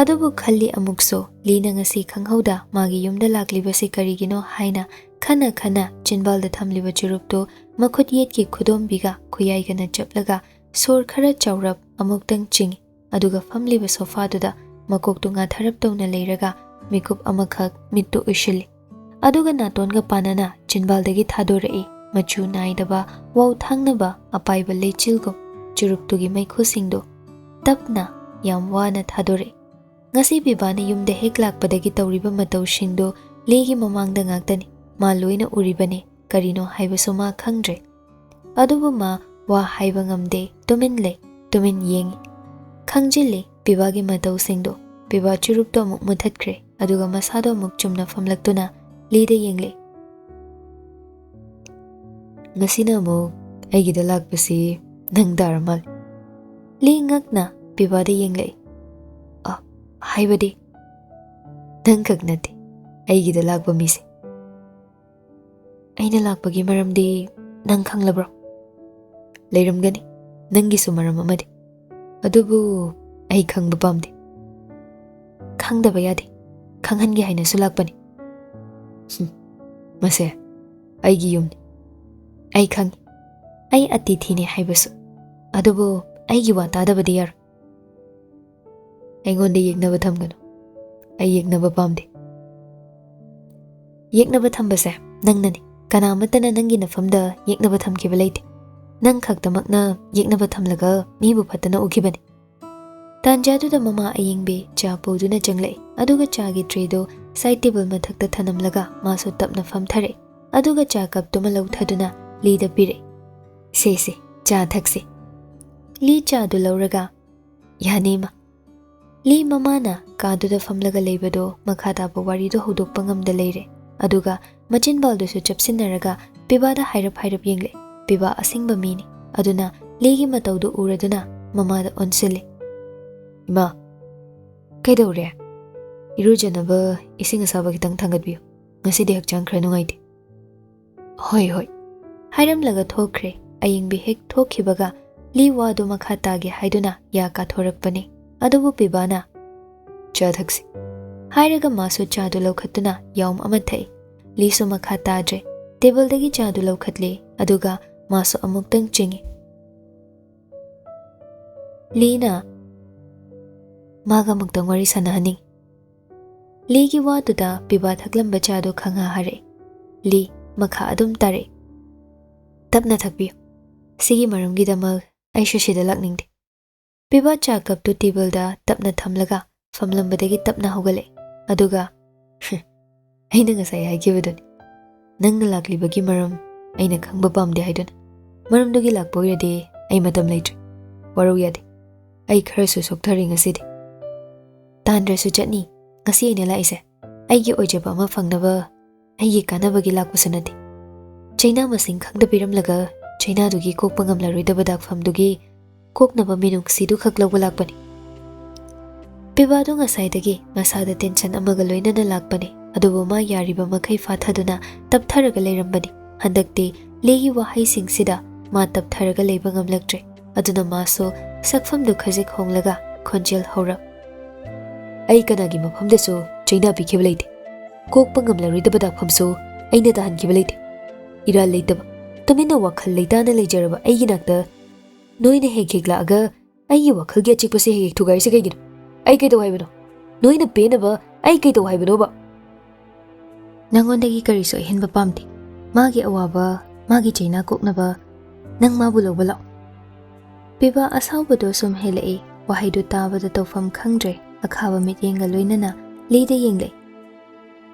ꯑꯗꯨꯕꯨ ꯈꯜꯂꯤ ꯑꯃꯨꯛꯁꯨ, ꯂꯤꯅ ꯉꯁꯤ ꯈꯪꯍꯧꯗ ꯃꯥꯒꯤ ꯌꯨꯝꯗ ꯂꯥꯛꯂꯤꯕꯁꯤ ꯀꯔꯤꯒꯤꯅꯣ ꯍꯥꯏꯅ ꯈꯟꯅ ꯈꯟꯅ ꯆꯤꯟꯕꯥꯜꯗ ꯊꯝꯂꯤꯕ ꯆꯨꯔꯨꯞꯇꯨ ꯃꯈꯨꯠ ꯌꯦꯠꯀꯤ ꯈꯨꯗꯣꯝꯕꯤꯒ ꯈꯨꯌꯥꯏꯒꯅ ꯆꯞꯂꯒ ꯁꯣꯔ ꯈꯔ ꯆꯥꯎꯔꯞ ꯑꯃꯨꯛꯇꯪ ꯆꯤꯡꯏ꯫ ꯑꯗꯨꯒ ꯐꯝꯂꯤꯕ ꯁꯣꯐꯥꯗꯨꯗ ꯃꯀꯣꯛꯇꯨ ꯉꯥꯊꯔꯞ ꯇꯧꯅ ꯂꯩꯔꯒ ꯃꯤꯀꯨꯞ ꯑꯃꯈꯛ ꯃꯤꯠꯇꯨ ꯎꯏꯁꯤꯜꯂꯤ꯫ ꯑꯗꯨꯒ ꯅꯥꯇꯣꯟꯒ ꯄꯥꯟꯅꯅ ꯆꯤꯟꯕꯥꯜꯗꯒꯤ ꯊꯥꯗꯣꯔꯛꯏ ꯃꯆꯨ ꯅꯥꯏꯗꯕ ꯋꯥꯎ ꯊꯥꯡꯅꯕ ꯑꯄꯥꯏꯕ ꯂꯩꯆꯤꯜꯒꯨꯝ ꯆꯨꯔꯨꯞꯇꯨꯒꯤ ꯃꯩꯈꯨꯁꯤꯡꯗꯨ ꯇꯞꯅ, ꯌꯥꯝ ꯋꯥꯅ ꯊꯥꯗꯣꯔꯛꯏ꯫ ꯉꯁꯤ ꯄꯤꯕꯥꯅ ꯌꯨꯝꯗ ꯍꯦꯛ ꯂꯥꯛꯄꯗꯒꯤ ꯇꯧꯔꯤꯕ ꯃꯇꯧꯁꯤꯡꯗꯨ ꯂꯤꯒꯤ ꯃꯃꯥꯡꯗ ꯉꯥꯛꯇꯅꯤ꯫ ꯃꯥ ꯂꯣꯏꯅ ꯎꯔꯤꯕꯅꯤ, ꯀꯔꯤꯅꯣ ꯍꯥꯏꯕꯁꯨ ꯃꯥ ꯈꯪꯗ꯭ꯔꯦ꯫ ꯑꯗꯨꯕꯨ ꯃꯥ ꯋꯥ ꯍꯥꯏꯕ ꯉꯝꯗꯦ, ꯇꯨꯃꯤꯟ ꯂꯩ, ꯇꯨꯃꯤꯟ ꯌꯦꯡꯏ꯫ ꯈꯪꯖꯤꯜꯂꯤ ꯄꯤꯕꯥꯒꯤ ꯃꯇꯧꯁꯤꯡꯗꯨ꯫ ꯄꯤꯕꯥ ꯆꯨꯔꯨꯞꯇꯨ ꯑꯃꯨꯛ ꯃꯨꯊꯠꯈ꯭ꯔꯦ, ꯑꯗꯨꯒ ꯃꯁꯥꯗꯨ ꯑꯃꯨꯛ ꯆꯨꯝꯅ ꯐꯝꯂꯛꯇꯨꯅ ꯂꯤꯗ ꯌꯦꯡꯂꯛꯏ꯫ "ꯉꯁꯤꯅ ꯑꯃꯨꯛ ꯑꯩꯒꯤꯗ ꯂꯥꯛꯄꯁꯤ ꯅꯪ ꯇꯥꯔ ꯃꯥꯜꯂꯦ꯫" ꯂꯤ ꯉꯛꯅ ꯄꯤꯕꯥꯗ ꯌꯦꯡꯂꯛꯏ꯫ "ꯑ, ꯍꯥꯏꯕꯗꯤ?" "ꯅꯪ ꯈꯛ ꯅꯠꯇꯦ ꯑꯩꯒꯤꯗ ꯂꯥꯛꯄ ꯃꯤꯁꯦ꯫" "ꯑꯩꯅ ꯂꯥꯛꯄꯒꯤ ꯃꯔꯝꯗꯤ ꯅꯪ ꯈꯪꯂꯕ꯭ꯔꯣ?" "ꯂꯩꯔꯝꯒꯅꯤ ꯅꯪꯒꯤꯁꯨ ꯃꯔꯝ ꯑꯃꯗꯤ꯫ ꯑꯗꯨꯕꯨ ꯑꯩ ꯈꯪꯕ ꯄꯥꯝꯗꯦ꯫" "ꯈꯪꯗꯕ ꯌꯥꯗꯦ, ꯈꯪꯍꯟꯒꯦ ꯍꯥꯏꯅꯁꯨ ꯂꯥꯛꯄꯅꯤ꯫" "ꯍꯨꯝ, ꯃꯁꯦ ꯑꯩꯒꯤ ꯌꯨꯝꯅꯤ꯫ ꯑꯩ ꯈꯪꯏ ꯑꯩ ꯑꯇꯤꯊꯤꯅꯤ ꯍꯥꯏꯕꯁꯨ꯫ ꯑꯗꯨꯕꯨ ꯑꯩꯒꯤ ꯋꯥ ꯇꯥꯗꯕꯗꯤ ꯌꯥꯔꯣꯏ꯫" "ꯑꯩꯉꯣꯟꯗ ꯌꯦꯛꯅꯕ ꯊꯝꯒꯅꯨ꯫ ꯑꯩ ꯌꯦꯛꯅꯕ ꯄꯥꯝꯗꯦ꯫" "ꯌꯦꯛꯅꯕ ꯊꯝꯕꯁꯦ ꯅꯪꯅꯅꯤ꯫ ꯀꯅꯥ ꯑꯃꯠꯇꯅ ꯅꯪꯒꯤ ꯅꯐꯝꯗ ꯌꯦꯛꯅꯕ ꯊꯝꯈꯤꯕ ꯂꯩꯇꯦ꯫ ꯅꯪ ꯈꯛꯇꯃꯛꯅ ꯌꯦꯛꯅꯕ ꯊꯝꯂꯒ ꯃꯤꯕꯨ ꯐꯠꯇꯅ ꯎꯈꯤꯕꯅꯤ꯫" ꯇꯥꯟꯖꯥꯗꯨꯗ ꯃꯃꯥ ꯑꯌꯤꯡꯕꯤ ꯆꯥ ꯄꯨꯗꯨꯅ ꯆꯪꯂꯛꯏ, ꯑꯗꯨꯒ ꯆꯥꯒꯤ ꯇ꯭ꯔꯦꯗꯨ ꯁꯥꯏꯠ ꯇꯦꯕꯜ ꯃꯊꯛꯇ ꯊꯅꯝꯂꯒ ꯃꯥꯁꯨ ꯇꯞꯅ ꯐꯝꯊꯔꯛꯏ, ꯑꯗꯨꯒ ꯆꯥ ꯀꯞꯇꯨꯃ ꯂꯧꯊꯗꯨꯅ ꯂꯤꯗ ꯄꯤꯔꯛꯏ꯫ "ꯁꯦ, ꯁꯦ, ꯆꯥ ꯊꯛꯁꯤ꯫" ꯂꯤ ꯆꯥꯗꯨ ꯂꯧꯔꯒ, "ꯌꯥꯅꯤ, ꯏꯃꯥ꯫" ꯂꯤ ꯃꯃꯥꯅ ꯀꯥꯗꯨꯗ ꯐꯝꯂꯒ ꯂꯩꯕꯗꯨ ꯃꯈꯥ ꯇꯥꯕ ꯋꯥꯔꯤꯗꯨ ꯍꯧꯗꯣꯛꯄ ꯉꯝꯗ ꯂꯩꯔꯦ, ꯑꯗꯨꯒ ꯃꯆꯤꯟꯕꯥꯜꯗꯨꯁꯨ ꯆꯞꯁꯤꯟꯅꯔꯒ ꯄꯤꯕꯥꯗ ꯍꯥꯏꯔꯞ ꯍꯥꯏꯔꯞ ꯌꯦꯡꯂꯦ꯫ ꯄꯤꯕꯥ ꯑꯁꯤꯡꯕ ꯃꯤꯅꯤ, ꯑꯗꯨꯅ ꯂꯤꯒꯤ ꯃꯇꯧꯗꯨ ꯎꯔꯗꯨꯅ ꯃꯃꯥꯗ ꯑꯣꯟꯁꯤꯜꯂꯤ꯫ "ꯏꯃꯥ, ꯀꯩꯗꯧꯔꯦ? ꯏꯔꯨꯖꯅꯕ ꯏꯁꯤꯡ ꯑꯁꯥꯕ ꯈꯤꯇꯪ ꯊꯥꯡꯒꯠꯄꯤꯌꯨ꯫" ꯉꯁꯤꯗꯤ ꯍꯛꯆꯥꯡ ꯈꯔ ꯅꯨꯡꯉꯥꯏꯇꯦ꯫ "ꯍꯣꯏ, ꯍꯣꯏ," ꯍꯥꯏꯔꯝꯂꯒ ꯊꯣꯛꯈ꯭ꯔꯦ꯫ ꯑꯌꯤꯡꯕꯤ ꯍꯦꯛ ꯊꯣꯛꯈꯤꯕꯒ ꯂꯤ ꯋꯥꯗꯨ ꯃꯈꯥ ꯇꯥꯒꯦ ꯍꯥꯏꯗꯨꯅ ꯌꯥ ꯀꯥꯊꯣꯔꯛꯄꯅꯤ꯫ ꯑꯗꯨꯕꯨ ꯄꯤꯕꯥꯅ, "ꯆꯥ ꯊꯛꯁꯤ," ꯍꯥꯏꯔꯒ ꯃꯥꯁꯨ ꯆꯥꯗꯨ ꯂꯧꯈꯠꯇꯨꯅ ꯌꯥꯎꯝ ꯑꯃ ꯊꯛꯏ꯫ ꯂꯤꯁꯨ ꯃꯈꯥ ꯇꯥꯗ꯭ꯔꯦ꯫ ꯇꯦꯕꯜꯗꯒꯤ ꯆꯥꯗꯨ ꯂꯧꯈꯠꯂꯦ, ꯑꯗꯨꯒ ꯃꯥꯁꯨ ꯑꯃꯨꯛꯇꯪ ꯆꯤꯡꯏ꯫ ꯂꯤꯅ ꯃꯥꯒ ꯑꯃꯨꯛꯇꯪ ꯋꯥꯔꯤ ꯁꯥꯟꯅꯍꯟꯅꯤꯡꯏ꯫ ꯂꯤꯒꯤ ꯋꯥꯗꯨꯗ ꯄꯤꯕꯥ ꯊꯛꯂꯝꯕ ꯆꯥꯗꯨ ꯈꯪꯍꯥ ꯍꯥꯔꯛꯏ꯫ ꯂꯤ ꯃꯈꯥ ꯑꯗꯨꯝ ꯇꯥꯔꯛꯏ꯫ "ꯇꯞꯅ ꯊꯛꯄꯤꯌꯨ꯫ ꯁꯤꯒꯤ ꯃꯔꯝꯒꯤꯗꯃꯛ ꯑꯩꯁꯨ ꯁꯤꯗ ꯂꯥꯛꯅꯤꯡꯗꯦ꯫" ꯄꯤꯕꯥ ꯆꯥ ꯀꯞꯇꯨ ꯇꯦꯕꯜꯗ ꯇꯞꯅ ꯊꯝꯂꯒ ꯐꯝꯂꯝꯕꯗꯒꯤ ꯇꯞꯅ ꯍꯧꯒꯠꯂꯛꯏ꯫ ꯑꯗꯨꯒ, "ꯑꯩꯅ ꯉꯁꯥꯏ ꯍꯥꯏꯈꯤꯕꯗꯨꯅꯤ, ꯅꯪꯅ ꯂꯥꯛꯂꯤꯕꯒꯤ ꯃꯔꯝ ꯑꯩꯅ ꯈꯪꯕ ꯄꯥꯝꯗꯦ ꯍꯥꯏꯗꯨꯅ꯫ ꯃꯔꯝꯗꯨꯒꯤ ꯂꯥꯛꯄ ꯑꯣꯏꯔꯗꯤ ꯑꯩ ꯃꯇꯝ ꯂꯩꯇ꯭ꯔꯦ꯫ ꯋꯥꯔꯧ ꯌꯥꯗꯦ꯫ ꯑꯩ ꯈꯔꯁꯨ ꯁꯣꯛꯊꯔꯦ ꯉꯁꯤꯗꯤ꯫ ꯇꯥꯟꯗ꯭ꯔꯁꯨ ꯆꯠꯅꯤ꯫ ꯉꯁꯤ ꯑꯩꯅ ꯂꯥꯛꯏꯁꯦ ꯑꯩꯒꯤ ꯑꯣꯏꯖꯕ ꯑꯃ ꯐꯪꯅꯕ, ꯑꯩꯒꯤ ꯀꯥꯟꯅꯕꯒꯤ ꯂꯥꯛꯄꯁꯨ ꯅꯠꯇꯦ꯫ ꯆꯩꯅꯥ ꯃꯁꯤꯡ ꯈꯪꯗ ꯄꯤꯔꯝꯂꯒ ꯆꯩꯅꯥꯗꯨꯒꯤ ꯀꯣꯛꯄ ꯉꯝꯂꯔꯣꯏꯗꯕ ꯗꯥꯛꯐꯝꯗꯨꯒꯤ ꯀꯣꯛꯅꯕ ꯃꯤꯅꯨꯡꯁꯤꯗꯨ ꯈꯛ ꯂꯧꯕ ꯂꯥꯛꯄꯅꯤ꯫" ꯄꯤꯕꯥꯗꯨ ꯉꯁꯥꯏꯗꯒꯤ ꯃꯁꯥꯗ ꯇꯦꯟꯁꯟ ꯑꯃꯒ ꯂꯣꯏꯅꯅ ꯂꯥꯛꯄꯅꯤ, ꯑꯗꯨꯕꯨ ꯃꯥ ꯌꯥꯔꯤꯕ ꯃꯈꯩ ꯐꯥꯊꯗꯨꯅ ꯇꯞꯊꯔꯒ ꯂꯩꯔꯝꯕꯅꯤ꯫ ꯍꯟꯗꯛꯇꯤ ꯂꯤꯒꯤ ꯋꯥꯍꯩꯁꯤꯡꯁꯤꯗ ꯃꯥ ꯇꯞꯊꯔꯒ ꯂꯩꯕ ꯉꯝꯂꯛꯇ꯭ꯔꯦ꯫ ꯑꯗꯨꯅ ꯃꯥꯁꯨ ꯁꯛꯐꯝꯗꯨ ꯈꯖꯤꯛ ꯍꯣꯡꯂꯒ ꯈꯣꯟꯖꯦꯜ ꯍꯧꯔꯞ, "ꯑꯩ ꯀꯅꯥꯒꯤ ꯃꯐꯝꯗꯁꯨ ꯆꯩꯅꯥ ꯄꯤꯈꯤꯕ ꯂꯩꯇꯦ꯫ ꯀꯣꯛꯄ ꯉꯝꯂꯔꯣꯏꯗꯕ ꯗꯥꯛꯐꯝꯁꯨ ꯑꯩꯅ ꯇꯥꯍꯟꯈꯤꯕ ꯂꯩꯇꯦ꯫ ꯏꯔꯥꯜ ꯂꯩꯇꯕ, ꯇꯨꯃꯤꯟꯅ ꯋꯥꯈꯜ ꯂꯩꯇꯥꯅ ꯂꯩꯖꯔꯕ ꯑꯩꯒꯤ ꯅꯥꯛꯇ ꯅꯣꯏꯅ ꯍꯦꯛ ꯍꯦꯛ ꯂꯥꯛꯑꯒ ꯑꯩꯒꯤ ꯋꯥꯈꯜꯒꯤ ꯑꯆꯤꯛꯄꯁꯦ ꯍꯦꯛ ꯍꯦꯛ ꯊꯨꯒꯥꯏꯔꯤꯁꯦ ꯀꯩꯒꯤꯅꯣ? ꯑꯩ ꯀꯩꯗꯧ ꯍꯥꯏꯕꯅꯣ? ꯅꯣꯏꯅ ꯄꯦꯟꯅꯕ ꯑꯩ ꯀꯩꯗꯧ ꯍꯥꯏꯕꯅꯣꯕ?" "ꯅꯪꯉꯣꯟꯗꯒꯤ ꯀꯔꯤꯁꯨ ꯑꯍꯦꯟꯕ ꯄꯥꯝꯗꯦ꯫ ꯃꯥꯒꯤ ꯑꯋꯥꯕ, ꯃꯥꯒꯤ ꯆꯩꯅꯥ ꯀꯣꯛꯅꯕ ꯅꯪ ꯃꯥꯕꯨ ꯂꯧꯕ ꯂꯥꯛꯑꯣ꯫" ꯄꯤꯕꯥ ꯑꯁꯥꯎꯕꯗꯣ ꯁꯨꯝ ꯍꯦꯜꯂꯛꯏ꯫ ꯋꯥꯍꯩꯗꯨ ꯇꯥꯕꯗ ꯇꯧꯐꯝ ꯈꯪꯗ꯭ꯔꯦ꯫ ꯑꯈꯥꯕ ꯃꯤꯠꯌꯦꯡꯒ ꯂꯣꯏꯅꯅ ꯂꯤꯗ ꯌꯦꯡꯂꯛꯏ꯫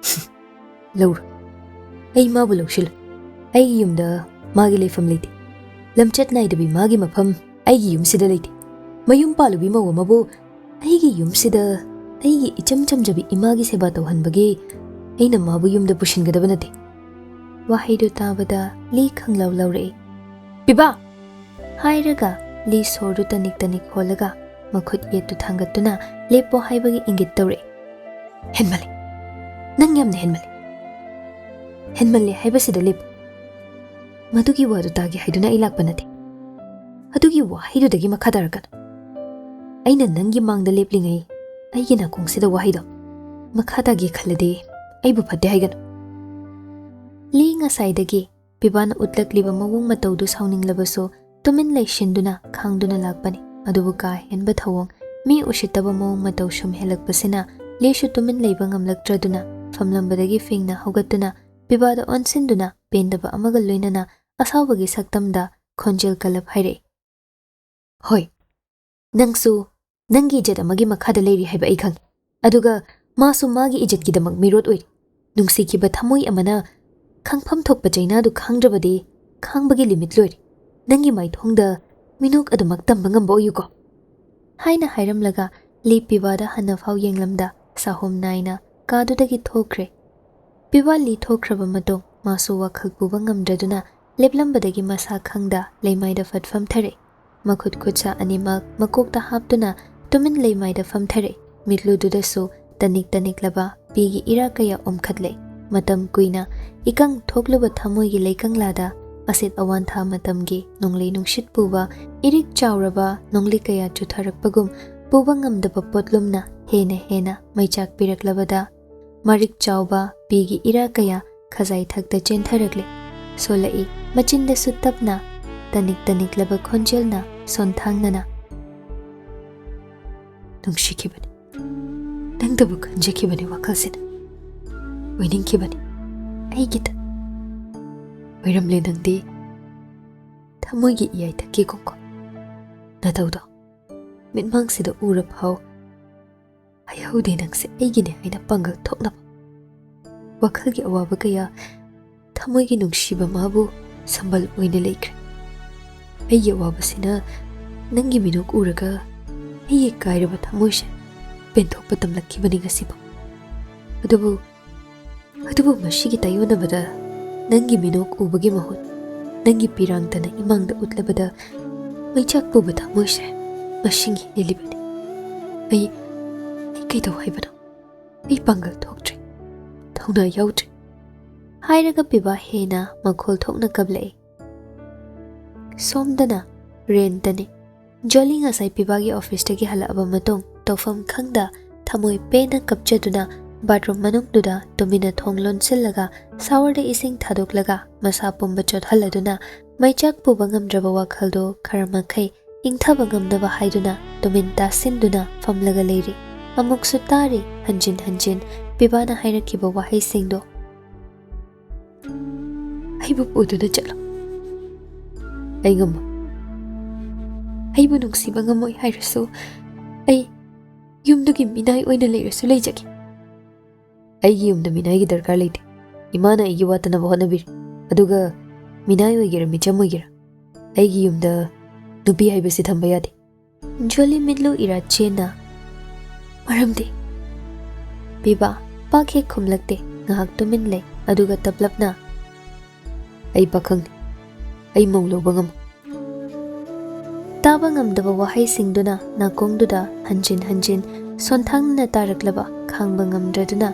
"ꯂꯧꯔꯣꯏ꯫ ꯑꯩ ꯃꯥꯕꯨ ꯂꯧꯁꯤꯜꯂꯣꯏ꯫ ꯑꯩꯒꯤ ꯌꯨꯝꯗ ꯃꯥꯒꯤ ꯂꯩꯐꯝ ꯂꯩꯇꯦ꯫ ꯂꯝꯆꯠ ꯅꯥꯏꯗꯕꯤ ꯃꯥꯒꯤ ꯃꯐꯝ ꯑꯩꯒꯤ ꯌꯨꯝꯁꯤꯗ ꯂꯩꯇꯦ꯫ ꯃꯌꯨꯝ ꯄꯥꯜꯂꯨꯕꯤ ꯃꯧ ꯑꯃꯕꯨ ꯑꯩꯒꯤ ꯌꯨꯝꯁꯤꯗ ꯑꯩꯒꯤ ꯏꯆꯝ ꯆꯝꯖꯕꯤ ꯏꯃꯥꯒꯤ ꯁꯦꯕꯥ ꯇꯧꯍꯟꯕꯒꯤ ꯑꯩꯅ ꯃꯥꯕꯨ ꯌꯨꯝꯗ ꯄꯨꯁꯤꯟꯒꯗꯕ ꯅꯠꯇꯦ꯫" ꯋꯥꯍꯩꯗꯨ ꯇꯥꯕꯗ ꯂꯤ ꯈꯪꯂꯧ ꯂꯧꯔꯛꯏ꯫ "ꯄꯤꯕꯥ!" ꯍꯥꯏꯔꯒ ꯂꯤ ꯁꯣꯔꯗꯨ ꯇꯅꯤꯛ ꯇꯅꯤꯛ ꯍꯣꯜꯂꯒ ꯃꯈꯨꯠ ꯌꯦꯠꯇꯨ ꯊꯥꯡꯒꯠꯇꯨꯅ ꯂꯦꯞꯄꯣ ꯍꯥꯏꯕꯒꯤ ꯏꯪꯒꯤꯠ ꯇꯧꯔꯛꯏ꯫ "ꯍꯦꯟꯃꯜꯂꯦ꯫ ꯅꯪ ꯌꯥꯝꯅ ꯍꯦꯟꯃꯜꯂꯦ꯫ ꯍꯦꯟꯃꯜꯂꯦ ꯍꯥꯏꯕꯁꯤꯗ ꯂꯦꯞꯄꯨ꯫ ꯃꯗꯨꯒꯤ ꯋꯥꯗꯨ ꯇꯥꯒꯦ ꯍꯥꯏꯗꯨꯅ ꯑꯩ ꯂꯥꯛꯄ ꯅꯠꯇꯦ꯫ ꯑꯗꯨꯒꯤ ꯋꯥꯍꯩꯗꯨꯗꯒꯤ ꯃꯈꯥ ꯇꯥꯔꯛꯀꯅꯨ꯫ ꯑꯩꯅ ꯅꯪꯒꯤ ꯃꯥꯡꯗ ꯂꯦꯞꯂꯤꯉꯩ ꯑꯩꯒꯤ ꯅꯥꯀꯣꯡꯁꯤꯗ ꯋꯥꯍꯩꯗꯣ ꯃꯈꯥ ꯇꯥꯒꯦ ꯈꯜꯂꯗꯤ ꯑꯩꯕꯨ ꯐꯠꯇꯦ ꯍꯥꯏꯒꯅꯨ꯫ ꯂꯤ ꯉꯁꯥꯏꯗꯒꯤ ꯄꯤꯕꯥꯅ ꯎꯠꯂꯛꯂꯤꯕ ꯃꯑꯣꯡ ꯃꯇꯧꯗꯨ ꯁꯥꯎꯅꯤꯡꯂꯕꯁꯨ ꯇꯨꯃꯤꯟ ꯂꯩꯁꯤꯟꯗꯨꯅ ꯈꯥꯡꯗꯨꯅ ꯂꯥꯛꯄꯅꯤ꯫ ꯑꯗꯨꯕꯨ ꯀꯥ ꯍꯦꯟꯕ ꯊꯧꯑꯣꯡ, ꯃꯤ ꯎꯁꯤꯠꯇꯕ ꯃꯑꯣꯡ ꯃꯇꯧ ꯁꯨꯝ ꯍꯦꯜꯂꯛꯄꯁꯤꯅ ꯂꯤꯁꯨ ꯇꯨꯃꯤꯟ ꯂꯩꯕ ꯉꯝꯂꯛꯇ꯭ꯔꯗꯨꯅ ꯐꯝꯂꯝꯕꯗꯒꯤ ꯐꯤꯡꯅ ꯍꯧꯒꯠꯇꯨꯅ ꯄꯤꯕꯥꯗ ꯑꯣꯟꯁꯤꯟꯗꯨꯅ ꯄꯦꯟꯗꯕ ꯑꯃꯒ ꯂꯣꯏꯅꯅ ꯑꯁꯥꯎꯕꯒꯤ ꯁꯛꯇꯝꯗ ꯈꯣꯟꯖꯦꯜ ꯀꯜꯂꯞ ꯍꯥꯏꯔꯛꯏ, "ꯍꯣꯏ, ꯅꯪꯁꯨ ꯅꯪꯒꯤ ꯏꯖꯠ ꯑꯃꯒꯤ ꯃꯈꯥꯗ ꯂꯩꯔꯤ ꯍꯥꯏꯕ ꯑꯩ ꯈꯪꯏ꯫ ꯑꯗꯨꯒ ꯃꯥꯁꯨ ꯃꯥꯒꯤ ꯏꯖꯠꯀꯤꯗꯃꯛ ꯃꯤꯔꯣꯠ ꯑꯣꯏꯔꯤ꯫ ꯅꯨꯡꯁꯤꯈꯤꯕ ꯊꯃꯣꯏ ꯑꯃꯅ ꯈꯪꯐꯝ ꯊꯣꯛꯄ ꯆꯩꯅꯥꯗꯨ ꯈꯥꯡꯗ꯭ꯔꯕꯗꯤ ꯈꯥꯡꯕꯒꯤ limit ꯂꯣꯏꯔꯦ꯫ ꯅꯪꯒꯤ ꯃꯥꯏꯊꯣꯡꯗ ꯃꯤꯅꯣꯛ ꯑꯗꯨꯃꯛ ꯇꯝꯕ ꯉꯝꯕ ꯑꯣꯏꯌꯨꯀꯣ," ꯍꯥꯏꯅ ꯍꯥꯏꯔꯝꯂꯒ ꯂꯤ ꯄꯤꯕꯥꯗ ꯍꯟꯅꯐꯥꯎ ꯌꯦꯡꯂꯝꯗ ꯆꯍꯨꯝ ꯅꯥꯏꯅ ꯀꯥꯗꯨꯗꯒꯤ ꯊꯣꯛꯈ꯭ꯔꯦ꯫ ꯄꯤꯕꯥ ꯂꯤ ꯊꯣꯛꯈ꯭ꯔꯕ ꯃꯇꯨꯡ ꯃꯥꯁꯨ ꯋꯥꯈꯜ ꯄꯨꯕ ꯉꯝꯗ꯭ꯔꯗꯨꯅ ꯂꯦꯞꯂꯝꯕꯗꯒꯤ ꯃꯁꯥ ꯈꯪꯗ ꯂꯩꯃꯥꯏꯗ ꯐꯠ ꯐꯝꯊꯔꯦ꯫ ꯃꯈꯨꯠ ꯈꯨꯠꯁꯥ ꯑꯅꯤꯃꯛ ꯃꯀꯣꯛꯇ ꯍꯥꯞꯇꯨꯅ ꯇꯨꯃꯤꯟ ꯂꯩꯃꯥꯏꯗ ꯐꯝꯊꯔꯦ꯫ ꯃꯤꯠꯂꯨꯗꯨꯗꯁꯨ ꯇꯅꯤꯛ ꯇꯅꯤꯛꯂꯕ ꯄꯤꯒꯤ ꯏꯔꯥ ꯀꯌꯥ ꯎꯝꯈꯠꯂꯦ꯫ ꯃꯇꯝ ꯀꯨꯏꯅ ꯏꯀꯪ ꯊꯣꯛꯂꯨꯕ ꯊꯃꯣꯏꯒꯤ ꯂꯩꯀꯪꯂꯥꯗ ꯑꯁꯤꯠ ꯑꯋꯥꯟꯊꯥ ꯃꯇꯝꯒꯤ ꯅꯣꯡꯂꯩ ꯅꯨꯡꯁꯤꯠ ꯄꯨꯕ ꯏꯔꯤꯛ ꯆꯥꯎꯔꯕ ꯅꯣꯡꯂꯩ ꯀꯌꯥ ꯆꯨꯊꯔꯛꯄꯒꯨꯝ ꯄꯨꯕ ꯉꯝꯗꯕ ꯄꯣꯠꯂꯨꯝꯅ ꯍꯦꯟꯅ ꯍꯦꯟꯅ ꯃꯩꯆꯥꯛ ꯄꯤꯔꯛꯂꯕꯗ ꯃꯔꯤꯛ ꯆꯥꯎꯕ ꯄꯤꯒꯤ ꯏꯔꯥ ꯀꯌꯥ ꯈꯖꯥꯏ ꯊꯛꯇ ꯆꯦꯟꯊꯔꯛꯂꯦ꯫ ꯁꯣꯜꯂꯛꯏ ꯃꯆꯤꯟꯗꯁꯨ ꯇꯞꯅ ꯇꯅꯤꯛ ꯇꯅꯤꯛꯂꯕ ꯈꯣꯟꯖꯦꯜꯅ ꯁꯣꯟꯊꯥꯡꯅꯅ, "ꯅꯨꯡꯁꯤꯈꯤꯕꯅꯤ, ꯅꯪꯗꯕꯨ ꯈꯟꯖꯈꯤꯕꯅꯤ ꯋꯥꯈꯜꯁꯤꯅ꯫ ꯑꯣꯏꯅꯤꯡꯈꯤꯕꯅꯤ ꯑꯩꯒꯤꯗ꯫ ꯑꯣꯏꯔꯝꯂꯦ ꯅꯪꯗꯤ ꯊꯃꯣꯏꯒꯤ ꯏꯌꯥꯏꯊꯛꯀꯤ ꯀꯣꯡꯀꯣ꯫ ꯅꯇꯧꯗꯣ ꯃꯤꯠꯃꯥꯡꯁꯤꯗ ꯎꯔ ꯐꯥꯎ ꯍꯥꯏꯍꯧꯗꯦ ꯅꯪꯁꯦ ꯑꯩꯒꯤꯅꯦ ꯍꯥꯏꯅ ꯄꯥꯡꯒꯜ ꯊꯣꯛꯅꯕ꯫ ꯋꯥꯈꯜꯒꯤ ꯑꯋꯥꯕ ꯀꯌꯥ ꯊꯃꯣꯏꯒꯤ ꯅꯨꯡꯁꯤꯕ ꯃꯥꯕꯨ ꯁꯝꯕꯜ ꯑꯣꯏꯅ ꯂꯩꯈ꯭ꯔꯦ꯫ ꯑꯩꯒꯤ ꯑꯋꯥꯕꯁꯤꯅ ꯅꯪꯒꯤ ꯃꯤꯅꯣꯛ ꯎꯔꯒ ꯑꯩꯒꯤ ꯀꯥꯏꯔꯕ ꯊꯃꯣꯏꯁꯦ ꯄꯦꯟꯊꯣꯛꯄ ꯇꯝꯂꯛꯈꯤꯕꯅꯤ ꯉꯁꯤꯐꯥꯎ꯫ ꯑꯗꯨꯕꯨ, ꯑꯗꯨꯕꯨ ꯃꯁꯤꯒꯤ ꯇꯥꯏꯌꯣꯟꯅꯕꯗ ꯅꯪꯒꯤ ꯃꯤꯅꯣꯛ ꯎꯕꯒꯤ ꯃꯍꯨꯠ ꯅꯪꯒꯤ ꯄꯤꯔꯥꯡꯇꯅ ꯏꯃꯥꯡꯗ ꯎꯠꯂꯕꯗ ꯃꯩꯆꯥꯛ ꯄꯨꯕ ꯊꯃꯣꯏꯁꯦ ꯃꯁꯤꯡ ꯍꯦꯜꯂꯤꯕꯅꯤ꯫ ꯑꯩ, ꯑꯩ ꯀꯩꯗꯧ ꯍꯥꯏꯕꯅꯣ? ꯑꯩ ꯄꯥꯡꯒꯜ ꯊꯣꯛꯇ꯭ꯔꯦ, ꯊꯧꯅꯥ ꯌꯥꯎꯗ꯭ꯔꯦ꯫ ꯍꯥꯏꯔꯒ ꯄꯤꯕꯥ ꯍꯦꯟꯅ ꯃꯈꯣꯜ ꯊꯣꯛꯅ ꯀꯞꯂꯛꯏ꯫ ꯁꯣꯝꯗꯅ ꯔꯦꯟꯇꯅꯤ꯫ ꯖꯣꯂꯤ ꯉꯁꯥꯏ ꯄꯤꯕꯥꯒꯤ ꯑꯣꯐꯤꯁꯇꯒꯤ ꯍꯜꯂꯛꯑꯕ ꯃꯇꯨꯡ ꯇꯧꯐꯝ ꯈꯪꯗ ꯊꯃꯣꯏ ꯄꯦꯟꯅ ꯀꯞꯆꯗꯨꯅ ꯕꯥꯊꯔꯨꯝ ꯃꯅꯨꯡꯗꯨꯗ ꯇꯨꯃꯤꯟꯅ ꯊꯣꯡ ꯂꯣꯟꯁꯤꯜꯂꯒ ꯁꯥꯋꯔꯗ ꯏꯁꯤꯡ ꯊꯥꯗꯣꯛꯂꯒ ꯃꯁꯥ ꯄꯨꯝꯕ ꯆꯣꯠꯍꯜꯂꯗꯨꯅ ꯃꯩꯆꯥꯛ ꯄꯨꯕ ꯉꯝꯗ꯭ꯔꯕ ꯋꯥꯈꯜꯗꯣ ꯈꯔ ꯃꯈꯩ ꯏꯪꯊꯕ ꯉꯝꯅꯕ ꯍꯥꯏꯗꯨꯅ ꯇꯨꯃꯤꯟ ꯇꯥꯁꯤꯟꯗꯨꯅ ꯐꯝꯂꯒ ꯂꯩꯔꯤ꯫ ꯑꯃꯨꯛꯁꯨ ꯇꯥꯔꯤ ꯍꯟꯖꯤꯟ ꯍꯟꯖꯤꯟ ꯄꯤꯕꯥꯅ ꯍꯥꯏꯔꯛꯈꯤꯕ ꯋꯥꯍꯩꯁꯤꯡꯗꯣ꯫ "ꯑꯩꯕꯨ ꯄꯨꯗꯨꯅ ꯆꯠꯂꯣ꯫ ꯑꯩ ꯉꯝꯃꯣꯏ꯫ ꯑꯩꯕꯨ ꯅꯨꯡꯁꯤꯕ ꯉꯝꯃꯣꯏ ꯍꯥꯏꯔꯁꯨ ꯑꯩ ꯌꯨꯝꯗꯨꯒꯤ ꯃꯤꯅꯥꯏ ꯑꯣꯏꯅ ꯂꯩꯔꯁꯨ ꯂꯩꯖꯒꯦ꯫ ꯑꯩꯒꯤ ꯌꯨꯝꯗ ꯃꯤꯅꯥꯏꯒꯤ ꯗꯔꯀꯥꯔ ꯂꯩꯇꯦ꯫ ꯏꯃꯥꯅ ꯑꯩꯒꯤ ꯋꯥꯠꯇꯅꯕ ꯍꯣꯠꯅꯕꯤꯔꯤ꯫ ꯑꯗꯨꯒ ꯃꯤꯅꯥꯏ ꯑꯣꯏꯒꯦꯔꯥ ꯃꯤꯆꯝ ꯑꯣꯏꯒꯦꯔꯥ, ꯑꯩꯒꯤ ꯌꯨꯝꯗ ꯅꯨꯄꯤ ꯍꯥꯏꯕꯁꯤ ꯊꯝꯕ ꯌꯥꯗꯦ꯫" ꯖꯣꯂꯤ ꯃꯤꯠꯂꯨ ꯏꯔꯥ ꯆꯦꯟꯅ, "ꯃꯔꯝꯗꯤ?" ꯄꯤꯕꯥ ꯄꯥꯛ ꯍꯦꯛ ꯈꯨꯝꯂꯛꯇꯦ꯫ ꯉꯥꯏꯍꯥꯛ ꯇꯨꯃꯤꯟ ꯂꯩ꯫ ꯑꯗꯨꯒ ꯇꯞꯂꯞꯅ, "ꯑꯩ ꯄꯥꯈꯪꯅꯤ꯫ ꯑꯩ ꯃꯧ ꯂꯧꯕ ꯉꯝꯃꯣꯏ꯫" ꯇꯥꯕ ꯉꯝꯗꯕ ꯋꯥꯍꯩꯁꯤꯡꯗꯨꯅ ꯅꯥꯀꯣꯡꯗꯨꯗ ꯍꯟꯖꯤꯟ ꯍꯟꯖꯤꯟ ꯁꯣꯟꯊꯥꯡꯅꯅ ꯇꯥꯔꯛꯂꯕ ꯈꯥꯡꯕ ꯉꯝꯗ꯭ꯔꯗꯨꯅ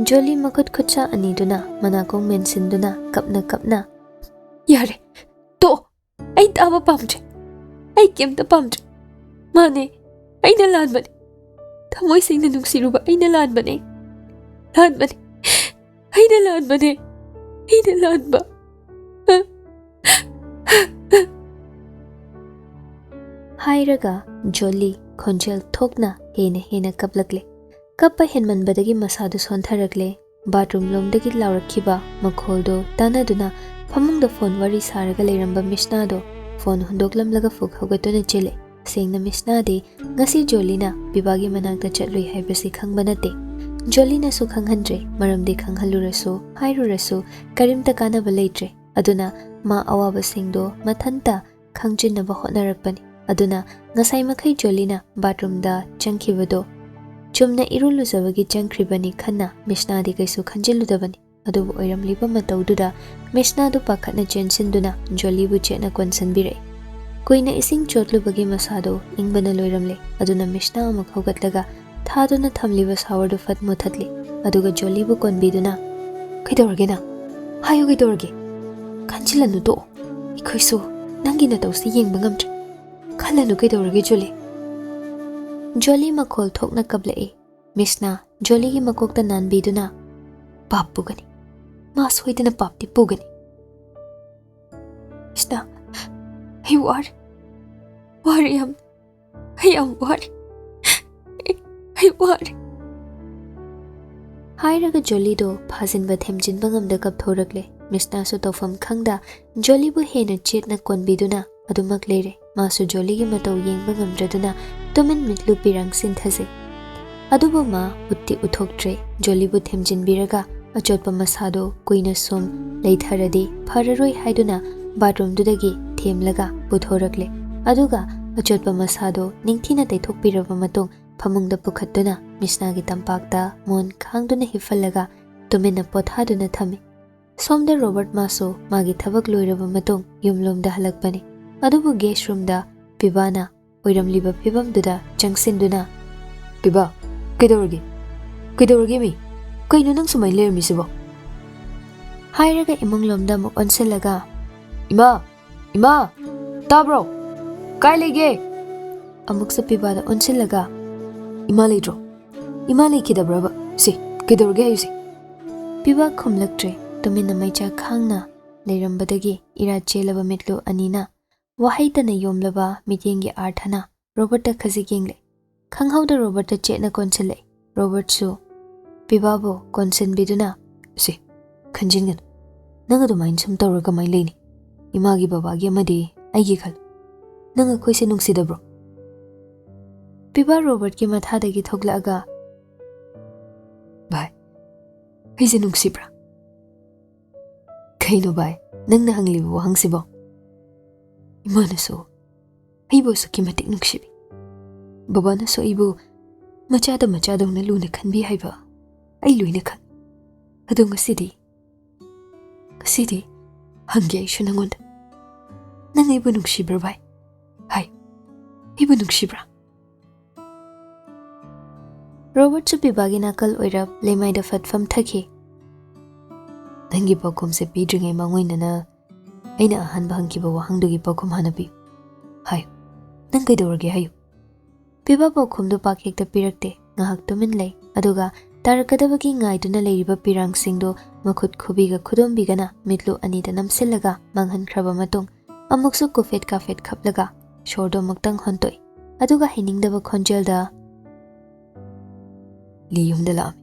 ꯖꯣꯂꯤ ꯃꯈꯨꯠ ꯈꯨꯠꯁꯥ ꯑꯅꯤꯗꯨꯅ ꯃꯅꯥꯀꯣꯡ ꯃꯦꯟꯁꯤꯟꯗꯨꯅ ꯀꯞꯅ ꯀꯞꯅ, "ꯌꯥꯔꯦ, ꯇꯣꯛꯑꯣ꯫ ꯑꯩ ꯇꯥꯕ ꯄꯥꯝꯗ꯭ꯔꯦ꯫ ꯑꯩ ꯀꯩꯝꯇ ꯄꯥꯝꯗ꯭ꯔꯦ꯫ ꯃꯥꯅꯦ, ꯑꯩꯅ ꯂꯥꯟꯕꯅꯦ꯫ ꯊꯃꯣꯏ ꯁꯦꯡꯅ ꯅꯨꯡꯁꯤꯔꯨꯕ ꯑꯩꯅ ꯂꯥꯟꯕꯅꯦ꯫ ꯂꯥꯟꯕꯅꯦ꯫ ꯑꯩꯅ ꯂꯥꯟꯕꯅꯦ꯫ ꯑꯩꯅ ꯂꯥꯟꯕ꯫" ꯍꯥꯏꯔꯒ ꯖꯣꯂꯤ ꯈꯣꯟꯖꯦꯜ ꯊꯣꯛꯅ ꯍꯦꯟꯅ ꯍꯦꯟꯅ ꯀꯞꯂꯛꯂꯦ꯫ ꯀꯞꯄ ꯍꯦꯟꯃꯟꯕꯗꯒꯤ ꯃꯁꯥꯗꯨ ꯁꯣꯟꯊꯔꯛꯂꯦ꯫ ꯕꯥꯊꯔꯨꯝ ꯂꯣꯝꯗꯒꯤ ꯂꯥꯎꯔꯛꯈꯤꯕ ꯃꯈꯣꯜꯗꯣ ꯇꯥꯅꯗꯨꯅ ꯐꯃꯨꯡꯗ ꯐꯣꯟ ꯋꯥꯔꯤ ꯁꯥꯔꯒ ꯂꯩꯔꯝꯕ ꯃꯤꯁꯅꯥꯗꯣ ꯐꯣꯟ ꯍꯨꯟꯗꯣꯛꯂꯝꯂꯒ ꯐꯨꯛ ꯍꯧꯒꯠꯇꯨꯅ ꯆꯦꯜꯂꯦ꯫ ꯁꯦꯡꯅ ꯃꯤꯁꯅꯥꯗꯤ ꯉꯁꯤ ꯖꯣꯂꯤꯅ ꯄꯤꯕꯥꯒꯤ ꯃꯅꯥꯛꯇ ꯆꯠꯂꯨꯏ ꯍꯥꯏꯕꯁꯤ ꯈꯪꯕ ꯅꯠꯇꯦ꯫ ꯖꯣꯂꯤꯅꯁꯨ ꯈꯪꯍꯟꯗ꯭ꯔꯦ, ꯃꯔꯝꯗꯤ ꯈꯪꯍꯜꯂꯨꯔꯁꯨ ꯍꯥꯏꯔꯨꯔꯁꯨ ꯀꯔꯤꯝꯇ ꯀꯥꯟꯅꯕ ꯂꯩꯇ꯭ꯔꯦ꯫ ꯑꯗꯨꯅ ꯃꯥ ꯑꯋꯥꯕꯁꯤꯡꯗꯣ ꯃꯊꯟꯇ ꯈꯪꯖꯤꯟꯅꯕ ꯍꯣꯠꯅꯔꯛꯄꯅꯤ꯫ ꯑꯗꯨꯅ ꯉꯁꯥꯏ ꯃꯈꯩ ꯖꯣꯂꯤꯅ ꯕꯥꯊꯔꯨꯝꯗ ꯆꯪꯈꯤꯕꯗꯣ ꯆꯨꯝꯅ ꯏꯔꯨ ꯂꯨꯖꯕꯒꯤ ꯆꯪꯈ꯭ꯔꯤꯕꯅꯤ ꯈꯟꯅ ꯃꯤꯁꯅꯥꯗꯤ ꯀꯩꯁꯨ ꯈꯟꯖꯤꯜꯂꯨꯗꯕꯅꯤ꯫ ꯑꯗꯨꯕꯨ ꯑꯣꯏꯔꯝꯂꯤꯕ ꯃꯇꯧꯗꯨꯗ ꯃꯤꯁꯅꯥꯗꯨ ꯄꯥꯈꯠꯅ ꯆꯦꯟꯁꯤꯟꯗꯨꯅ ꯖꯣꯂꯤꯕꯨ ꯆꯦꯠꯅ ꯀꯣꯟꯁꯤꯟꯕꯤꯔꯛꯏ꯫ ꯀꯨꯏꯅ ꯏꯁꯤꯡ ꯆꯣꯠꯂꯨꯕꯒꯤ ꯃꯁꯥꯗꯣ ꯏꯪꯕꯅ ꯂꯣꯏꯔꯝꯂꯦ꯫ ꯑꯗꯨꯅ ꯃꯤꯁꯅꯥ ꯑꯃꯨꯛ ꯍꯧꯒꯠꯂꯒ ꯊꯥꯗꯨꯅ ꯊꯝꯂꯤꯕ ꯁꯥꯋꯔꯗꯨ ꯐꯠ ꯃꯨꯊꯠꯂꯤ꯫ ꯑꯗꯨꯒ ꯖꯣꯂꯤꯕꯨ ꯀꯣꯟꯕꯤꯗꯨꯅ, "ꯀꯩꯗꯧꯔꯒꯦ ꯅꯪ? ꯍꯥꯏꯌꯨ, ꯀꯩꯗꯧꯔꯒꯦ? ꯈꯟꯖꯤꯜꯂꯅꯨ, ꯇꯣꯛꯑꯣ꯫ ꯑꯩꯈꯣꯏꯁꯨ ꯅꯪꯒꯤ ꯅꯇꯧꯁꯤ ꯌꯦꯡꯕ ꯉꯝꯗ꯭ꯔꯦ꯫ ꯈꯜꯂꯅꯨ, ꯀꯩꯗꯧꯔꯒꯦ, ꯖꯣꯂꯤ?" ꯖꯣꯂꯤ ꯃꯈꯣꯜ ꯊꯣꯛꯅ ꯀꯞꯂꯛꯏ꯫ ꯃꯤꯁꯅ ꯖꯣꯂꯤꯒꯤ ꯃꯀꯣꯛꯇ ꯅꯥꯟꯕꯤꯗꯨꯅ, "ꯄꯥꯞ ꯄꯨꯒꯅꯤ꯫ ꯃꯥ ꯁꯣꯏꯗꯅ ꯄꯥꯞꯇꯤ ꯄꯨꯒꯅꯤ꯫" "ꯃꯤꯁꯅ, ꯑꯩ ꯋꯥꯔꯦ꯫ ꯋꯥꯔꯦ ꯌꯥꯝ꯫ ꯑꯩ ꯌꯥꯝ ꯋꯥꯔꯦ꯫ ꯑꯩ, ꯑꯩ ꯋꯥꯔꯦ꯫" ꯍꯥꯏꯔꯒ ꯖꯣꯂꯤꯗꯣ ꯐꯥꯖꯤꯟꯕ ꯊꯦꯝꯖꯤꯟꯕ ꯉꯝꯗ ꯀꯞꯊꯣꯔꯛꯂꯦ꯫ ꯃꯤꯁꯅꯥꯁꯨ ꯇꯧꯐꯝ ꯈꯪꯗ ꯖꯣꯂꯤꯕꯨ ꯍꯦꯟꯅ ꯆꯦꯠꯅ ꯀꯣꯟꯕꯤꯗꯨꯅ ꯑꯗꯨꯃꯛ ꯂꯩꯔꯦ꯫ ꯃꯥꯁꯨ ꯖꯣꯂꯤꯒꯤ ꯃꯇꯧ ꯌꯦꯡꯕ ꯉꯝꯗ꯭ꯔꯗꯨꯅ ꯇꯨꯃꯤꯟ ꯃꯤꯠꯂꯨ ꯄꯤꯔꯥꯡ ꯁꯤꯟꯊꯖꯩ꯫ ꯑꯗꯨꯕꯨ ꯃꯥ ꯎꯠꯇꯤ ꯎꯠꯊꯣꯛꯇ꯭ꯔꯦ꯫ ꯖꯣꯂꯤꯕꯨ ꯊꯦꯝꯖꯤꯟꯕꯤꯔꯒ ꯑꯆꯣꯠꯄ ꯃꯁꯥꯗꯣ ꯀꯨꯏꯅ ꯁꯨꯝ ꯂꯩꯊꯔꯗꯤ ꯐꯔꯔꯣꯏ ꯍꯥꯏꯗꯨꯅ ꯕꯥꯠꯔꯨꯝꯗꯨꯗꯒꯤ ꯊꯦꯝꯂꯒ ꯄꯨꯊꯣꯔꯛꯂꯦ꯫ ꯑꯗꯨꯒ ꯑꯆꯣꯠꯄ ꯃꯁꯥꯗꯣ ꯅꯤꯡꯊꯤꯅ ꯇꯩꯊꯣꯛꯄꯤꯔꯕ ꯃꯇꯨꯡ ꯐꯃꯨꯡꯗ ꯄꯨꯈꯠꯇꯨꯅ ꯃꯤꯁꯅꯥꯒꯤ ꯇꯝꯄꯥꯛꯇ ꯃꯣꯟ ꯈꯥꯡꯗꯨꯅ ꯍꯤꯞꯍꯜꯂꯒ ꯇꯨꯃꯤꯟꯅ ꯄꯣꯊꯥꯗꯨꯅ ꯊꯝꯃꯤ꯫ ꯁꯣꯝꯗ ꯔꯣꯕꯔꯠ ꯃꯥꯁꯨ ꯃꯥꯒꯤ ꯊꯕꯛ ꯂꯣꯏꯔꯕ ꯃꯇꯨꯡ ꯌꯨꯝꯂꯣꯝꯗ ꯍꯜꯂꯛꯄꯅꯤ꯫ ꯑꯗꯨꯕꯨ ꯒꯦꯁ ꯔꯨꯝꯗ ꯄꯤꯕꯥꯅ ꯑꯣꯏꯔꯝꯂꯤꯕ ꯐꯤꯕꯝꯗꯨꯗ ꯆꯪꯁꯤꯟꯗꯨꯅ, "ꯄꯤꯕꯥ, ꯀꯩꯗꯧꯔꯒꯦ? ꯀꯩꯗꯧꯔꯒꯦ ꯃꯤ? ꯀꯩꯅꯣ ꯅꯪ ꯁꯨꯃꯥꯏꯅ ꯂꯩꯔꯝꯃꯤꯁꯤꯕꯣ?" ꯍꯥꯏꯔꯒ ꯏꯃꯨꯡꯂꯣꯝꯗ ꯑꯃꯨꯛ ꯑꯣꯟꯁꯤꯜꯂꯒ, "ꯏꯃꯥ! ꯏꯃꯥ! ꯇꯥꯕ꯭ꯔꯣ? ꯀꯥꯏ ꯂꯩꯒꯦ?" ꯑꯃꯨꯛꯁꯨ ꯄꯤꯕꯥꯗ ꯑꯣꯟꯁꯤꯜꯂꯒ, "ꯏꯃꯥ ꯂꯩꯇ꯭ꯔꯣ? ꯏꯃꯥ ꯂꯩꯈꯤꯗꯕ꯭ꯔꯕ? ꯁꯤ, ꯀꯩꯗꯧꯔꯒꯦ ꯍꯥꯏꯌꯨꯁꯦ?" ꯄꯤꯕꯥ ꯈꯨꯝꯂꯛꯇ꯭ꯔꯦ꯫ ꯇꯨꯃꯤꯟꯅ ꯃꯩꯆꯥꯛ ꯈꯥꯡꯅ ꯂꯩꯔꯝꯕꯗꯒꯤ ꯏꯔꯥ ꯆꯦꯜꯂꯕ ꯃꯤꯠꯂꯨ ꯑꯅꯤꯅ ꯋꯥꯍꯩꯇꯅ ꯌꯣꯝꯂꯕ ꯃꯤꯠꯌꯦꯡꯒꯤ ꯑꯥꯔꯊꯅ ꯔꯣꯕꯔꯠꯇ ꯈꯖꯤꯛ ꯌꯦꯡꯂꯦ꯫ ꯈꯪꯍꯧꯗ ꯔꯣꯕꯔꯠꯇ ꯆꯦꯠꯅ ꯀꯣꯟꯁꯤꯜꯂꯛꯏ꯫ ꯔꯣꯕꯔꯠꯁꯨ ꯄꯤꯕꯥꯕꯨ ꯀꯣꯟꯁꯤꯟꯕꯤꯗꯨꯅ, "ꯁꯦ, ꯈꯟꯖꯤꯟꯒꯅꯨ꯫ ꯅꯪ ꯑꯗꯨꯃꯥꯏꯅ ꯁꯨꯝ ꯇꯧꯔꯒ ꯀꯃꯥꯏꯅ ꯂꯩꯅꯤ? ꯏꯃꯥꯒꯤ ꯕꯕꯥꯒꯤ ꯑꯃꯗꯤ ꯑꯩꯒꯤ ꯈꯜꯂꯨ꯫ ꯅꯪ ꯑꯩꯈꯣꯏꯁꯦ ꯅꯨꯡꯁꯤꯗꯕ꯭ꯔꯣ?" ꯄꯤꯕꯥ ꯔꯣꯕꯔꯠꯀꯤ ꯃꯊꯥꯗꯒꯤ ꯊꯣꯛꯂꯛꯑꯒ, "ꯚꯥꯏ, ꯑꯩꯁꯦ ꯅꯨꯡꯁꯤꯕ꯭ꯔꯥ? ꯀꯩꯅꯣ ꯚꯥꯏ, ꯅꯪꯅ ꯍꯪꯂꯤꯕ ꯋꯥꯍꯪꯁꯤꯕꯣ? ꯏꯃꯥꯅꯁꯨ ꯑꯩꯕꯨ ꯑꯁꯨꯛꯀꯤ ꯃꯇꯤꯛ ꯅꯨꯡꯁꯤꯕꯤ꯫ ꯕꯕꯥꯅꯁꯨ ꯑꯩꯕꯨ ꯃꯆꯥꯗ ꯃꯆꯥꯗꯧꯅ ꯂꯨꯅ ꯈꯟꯕꯤ ꯍꯥꯏꯕ ꯑꯩ ꯂꯣꯏꯅ ꯈꯪ꯫ ꯑꯗꯣ ꯉꯁꯤꯗꯤ, ꯉꯁꯤꯗꯤ ꯍꯪꯒꯦ ꯑꯩꯁꯨ ꯅꯪꯉꯣꯟꯗ꯫ ꯅꯪ ꯑꯩꯕꯨ ꯅꯨꯡꯁꯤꯕ꯭ꯔꯥ ꯚꯥꯏ? ꯍꯥꯏ, ꯑꯩꯕꯨ ꯅꯨꯡꯁꯤꯕ꯭ꯔꯥ?" ꯔꯣꯕꯔꯠꯁꯨ ꯄꯤꯕꯥꯒꯤ ꯅꯥꯀꯜ ꯑꯣꯏꯔꯞ ꯂꯩꯃꯥꯏꯗ ꯐꯠ ꯐꯝꯊꯈꯤ꯫ ꯅꯪꯒꯤ ꯄꯥꯎꯈꯨꯝꯁꯦ ꯄꯤꯗ꯭ꯔꯤꯉꯩ ꯃꯥꯡꯑꯣꯏꯅꯅ ꯑꯩꯅ ꯑꯍꯥꯟꯕ ꯍꯪꯈꯤꯕ ꯋꯥꯍꯪꯗꯨꯒꯤ ꯄꯥꯎꯈꯨꯝ ꯍꯥꯟꯅ ꯄꯤꯌꯨ꯫ ꯍꯥꯏꯌꯨ, ꯅꯪ ꯀꯩꯗꯧꯔꯒꯦ ꯍꯥꯏꯌꯨ꯫ ꯄꯤꯕꯥ ꯄꯥꯎꯈꯨꯝꯗꯨ ꯄꯥꯛ ꯍꯦꯛꯇ ꯄꯤꯔꯛꯇꯦ꯫ ꯉꯥꯏꯍꯥꯛ ꯇꯨꯃꯤꯟ ꯂꯩ꯫ ꯑꯗꯨꯒ ꯇꯥꯔꯛꯀꯗꯕꯒꯤ ꯉꯥꯏꯗꯨꯅ ꯂꯩꯔꯤꯕ ꯄꯤꯔꯥꯡꯁꯤꯡꯗꯨ ꯃꯈꯨꯠ ꯈꯨꯕꯤꯒ ꯈꯨꯗꯣꯝꯕꯤꯒꯅ ꯃꯤꯠꯂꯨ ꯑꯅꯤꯗ ꯅꯝꯁꯤꯜꯂꯒ ꯃꯥꯡꯍꯟꯈ꯭ꯔꯕ ꯃꯇꯨꯡ ꯑꯃꯨꯛꯁꯨ ꯀꯨꯐꯦꯠ ꯀꯥꯐꯦꯠ ꯈꯞꯂꯒ ꯁꯣꯔꯗꯣ ꯑꯃꯨꯛꯇꯪ ꯍꯣꯟꯇꯣꯛꯏ꯫ ꯑꯗꯨꯒ ꯍꯩꯅꯤꯡꯗꯕ ꯈꯣꯟꯖꯦꯜꯗ, "ꯂꯤ ꯌꯨꯝꯗ ꯂꯥꯛꯑꯝꯃꯤ꯫"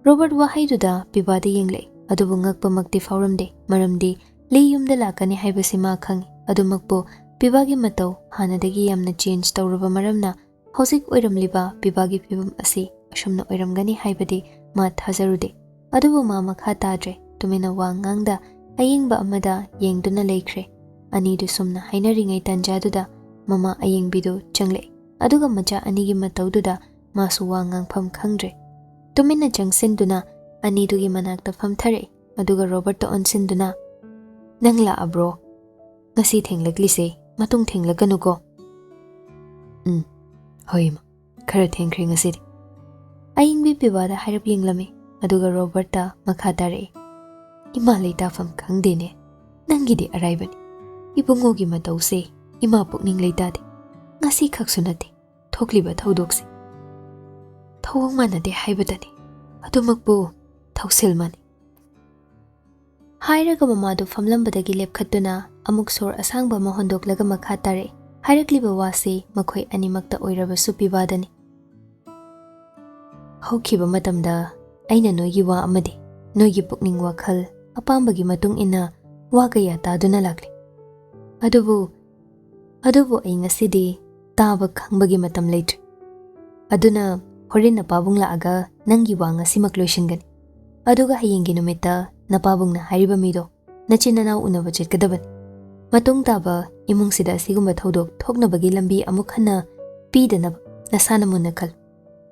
ꯔꯣꯕꯔꯠ ꯋꯥꯍꯩꯗꯨꯗ ꯄꯤꯕꯥꯗ ꯌꯦꯡꯂꯛꯏ꯫ ꯑꯗꯨꯕꯨ ꯉꯛꯄꯃꯛꯇꯤ ꯐꯥꯎꯔꯝꯗꯦ, ꯃꯔꯝꯗꯤ ꯂꯤ ꯌꯨꯝꯗ ꯂꯥꯛꯀꯅꯤ ꯍꯥꯏꯕꯁꯤ ꯃꯥ ꯈꯪꯏ꯫ ꯑꯗꯨꯃꯛꯄꯨ ꯄꯤꯕꯥꯒꯤ ꯃꯇꯧ ꯍꯥꯟꯅꯗꯒꯤ ꯌꯥꯝꯅ ꯆꯦꯟꯖ ꯇꯧꯔꯕ ꯃꯔꯝꯅ ꯍꯧꯖꯤꯛ ꯑꯣꯏꯔꯝꯂꯤꯕ ꯄꯤꯕꯥꯒꯤ ꯐꯤꯕꯝ ꯑꯁꯤ ꯑꯁꯨꯝꯅ ꯑꯣꯏꯔꯝꯒꯅꯤ ꯍꯥꯏꯕꯗꯤ ꯃꯥ ꯊꯥꯖꯔꯨꯗꯦ꯫ ꯑꯗꯨꯕꯨ ꯃꯥ ꯃꯈꯥ ꯇꯥꯗ꯭ꯔꯦ꯫ ꯇꯨꯃꯤꯟꯅ ꯋꯥ ꯉꯥꯡꯗ ꯑꯌꯦꯡꯕ ꯑꯃꯗ ꯌꯦꯡꯗꯨꯅ ꯂꯩꯈ꯭ꯔꯦ꯫ ꯑꯅꯤꯗꯨ ꯁꯨꯝꯅ ꯍꯥꯏꯅꯔꯤꯉꯩ ꯇꯥꯟꯖꯥꯗꯨꯗ ꯃꯃꯥ ꯑꯌꯦꯡꯕꯤꯗꯨ ꯆꯪꯂꯛꯏ꯫ ꯑꯗꯨꯒ ꯃꯆꯥ ꯑꯅꯤꯒꯤ ꯃꯇꯧꯗꯨꯗ ꯃꯥꯁꯨ ꯋꯥ ꯉꯥꯡꯐꯝ ꯈꯪꯗ꯭ꯔꯦ꯫ ꯇꯨꯃꯤꯟꯅ ꯆꯪꯁꯤꯟꯗꯨꯅ ꯑꯅꯤꯗꯨꯒꯤ ꯃꯅꯥꯛꯇ ꯐꯝꯊꯔꯛꯏ꯫ ꯑꯗꯨꯒ ꯔꯣꯕꯔꯠꯇ ꯑꯣꯟꯁꯤꯟꯗꯨꯅ, "ꯅꯪ ꯂꯥꯛꯑꯕ꯭ꯔꯣ? ꯉꯁꯤ ꯊꯦꯡꯂꯛꯂꯤꯁꯦ ꯃꯇꯨꯡ ꯊꯦꯡꯂꯛꯀꯅꯨꯀꯣ꯫" "ꯎꯝ, ꯍꯣꯏ ꯏꯃꯥ, ꯈꯔ ꯊꯦꯡꯈ꯭ꯔꯦ ꯉꯁꯤꯗꯤ꯫" ꯑꯌꯤꯡꯕꯤ ꯄꯤꯕꯥꯗ ꯍꯥꯏꯔꯞ ꯌꯦꯡꯂꯝꯃꯤ꯫ ꯑꯗꯨꯒ ꯔꯣꯕꯔꯠꯇ ꯃꯈꯥ ꯇꯥꯔꯛꯏ, "ꯏꯃꯥ ꯂꯩꯇꯥꯐꯝ ꯈꯪꯗꯦꯅꯦ꯫ ꯅꯪꯒꯤꯗꯤ ꯑꯔꯥꯏꯕꯅꯤ꯫ ꯏꯕꯨꯡꯉꯣꯒꯤ ꯃꯇꯧꯁꯦ ꯏꯃꯥ ꯄꯨꯛꯅꯤꯡ ꯂꯩꯇꯥꯗꯦ꯫ ꯉꯁꯤ ꯈꯛꯁꯨ ꯅꯠꯇꯦ, ꯊꯣꯛꯂꯤꯕ ꯊꯧꯗꯣꯛꯁꯦ ꯊꯧꯑꯣꯡ ꯃꯥꯟꯅꯗꯦ ꯍꯥꯏꯕꯇꯅꯤ꯫ ꯑꯗꯨꯃꯛꯄꯨ ꯊꯧꯁꯤꯜ ꯃꯥꯟꯅꯩ꯫" ꯍꯥꯏꯔꯒ ꯃꯃꯥꯗꯨ ꯐꯝꯂꯝꯕꯗꯒꯤ ꯂꯦꯞꯈꯠꯇꯨꯅ ꯑꯃꯨꯛ ꯁꯣꯔ ꯑꯁꯥꯡꯕ ꯑꯃ ꯍꯣꯟꯗꯣꯛꯂꯒ ꯃꯈꯥ ꯇꯥꯔꯛꯏ꯫ ꯍꯥꯏꯔꯛꯂꯤꯕ ꯋꯥꯁꯤ ꯃꯈꯣꯏ ꯑꯅꯤꯃꯛꯇ ꯑꯣꯏꯔꯕꯁꯨ ꯄꯤꯕꯥꯗꯅꯤ꯫ "ꯍꯧꯈꯤꯕ ꯃꯇꯝꯗ ꯑꯩꯅ ꯅꯣꯏꯒꯤ ꯋꯥ ꯑꯃꯗꯤ ꯅꯣꯏꯒꯤ ꯄꯨꯛꯅꯤꯡ ꯋꯥꯈꯜ ꯑꯄꯥꯝꯕꯒꯤ ꯃꯇꯨꯡ ꯏꯟꯅ ꯋꯥ ꯀꯌꯥ ꯇꯥꯗꯨꯅ ꯂꯥꯛꯂꯤ꯫ ꯑꯗꯨꯕꯨ, ꯑꯗꯨꯕꯨ ꯑꯩ ꯉꯁꯤꯗꯤ ꯇꯥꯕ ꯈꯪꯕꯒꯤ ꯃꯇꯝ ꯂꯩꯇ꯭ꯔꯦ꯫ ꯑꯗꯨꯅ ꯍꯣꯔꯦꯟ ꯅꯄꯥꯕꯨꯡ ꯂꯥꯛꯑꯒ ꯅꯪꯒꯤ ꯋꯥ ꯉꯁꯤꯃꯛ ꯂꯣꯏꯁꯤꯟꯒꯅꯤ꯫ ꯑꯗꯨꯒ ꯍꯌꯦꯡꯒꯤ ꯅꯨꯃꯤꯠꯇ ꯅꯄꯥꯕꯨꯡꯅ ꯍꯥꯏꯔꯤꯕ ꯃꯤꯗꯣ ꯅꯆꯤꯟ ꯅꯅꯥꯎ ꯎꯅꯕ ꯆꯠꯀꯗꯕꯅꯤ꯫ ꯃꯇꯨꯡ ꯇꯥꯕ ꯏꯃꯨꯡꯁꯤꯗ ꯑꯁꯤꯒꯨꯝꯕ ꯊꯧꯗꯣꯛ ꯊꯣꯛꯅꯕꯒꯤ ꯂꯝꯕꯤ ꯑꯃꯨꯛ ꯍꯟꯅ ꯄꯤꯗꯅꯕ ꯅꯁꯥꯅ ꯃꯨꯟꯅ ꯈꯜꯂꯨ꯫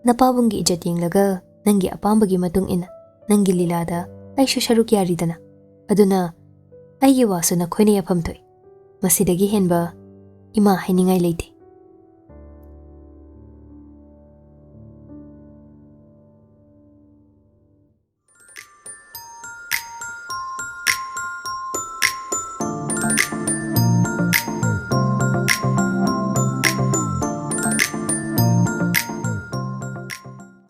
ꯅꯄꯥꯕꯨꯡꯒꯤ ꯏꯖꯠ ꯌꯦꯡꯂꯒ ꯅꯪꯒꯤ ꯑꯄꯥꯝꯕꯒꯤ ꯃꯇꯨꯡ ꯏꯟꯅ ꯅꯪꯒꯤ ꯂꯤꯂꯥꯗ ꯑꯩꯁꯨ ꯁꯔꯨꯛ ꯌꯥꯔꯤꯗꯅ꯫ ꯑꯗꯨꯅ ꯑꯩꯒꯤ ꯋꯥꯁꯨ ꯅꯈꯣꯏꯅ ꯌꯥꯐꯝ ꯊꯣꯛꯏ꯫ ꯃꯁꯤꯗꯒꯤ ꯍꯦꯟꯕ ꯏꯃꯥ ꯍꯥꯏꯅꯤꯡꯉꯥꯏ ꯂꯩꯇꯦ꯫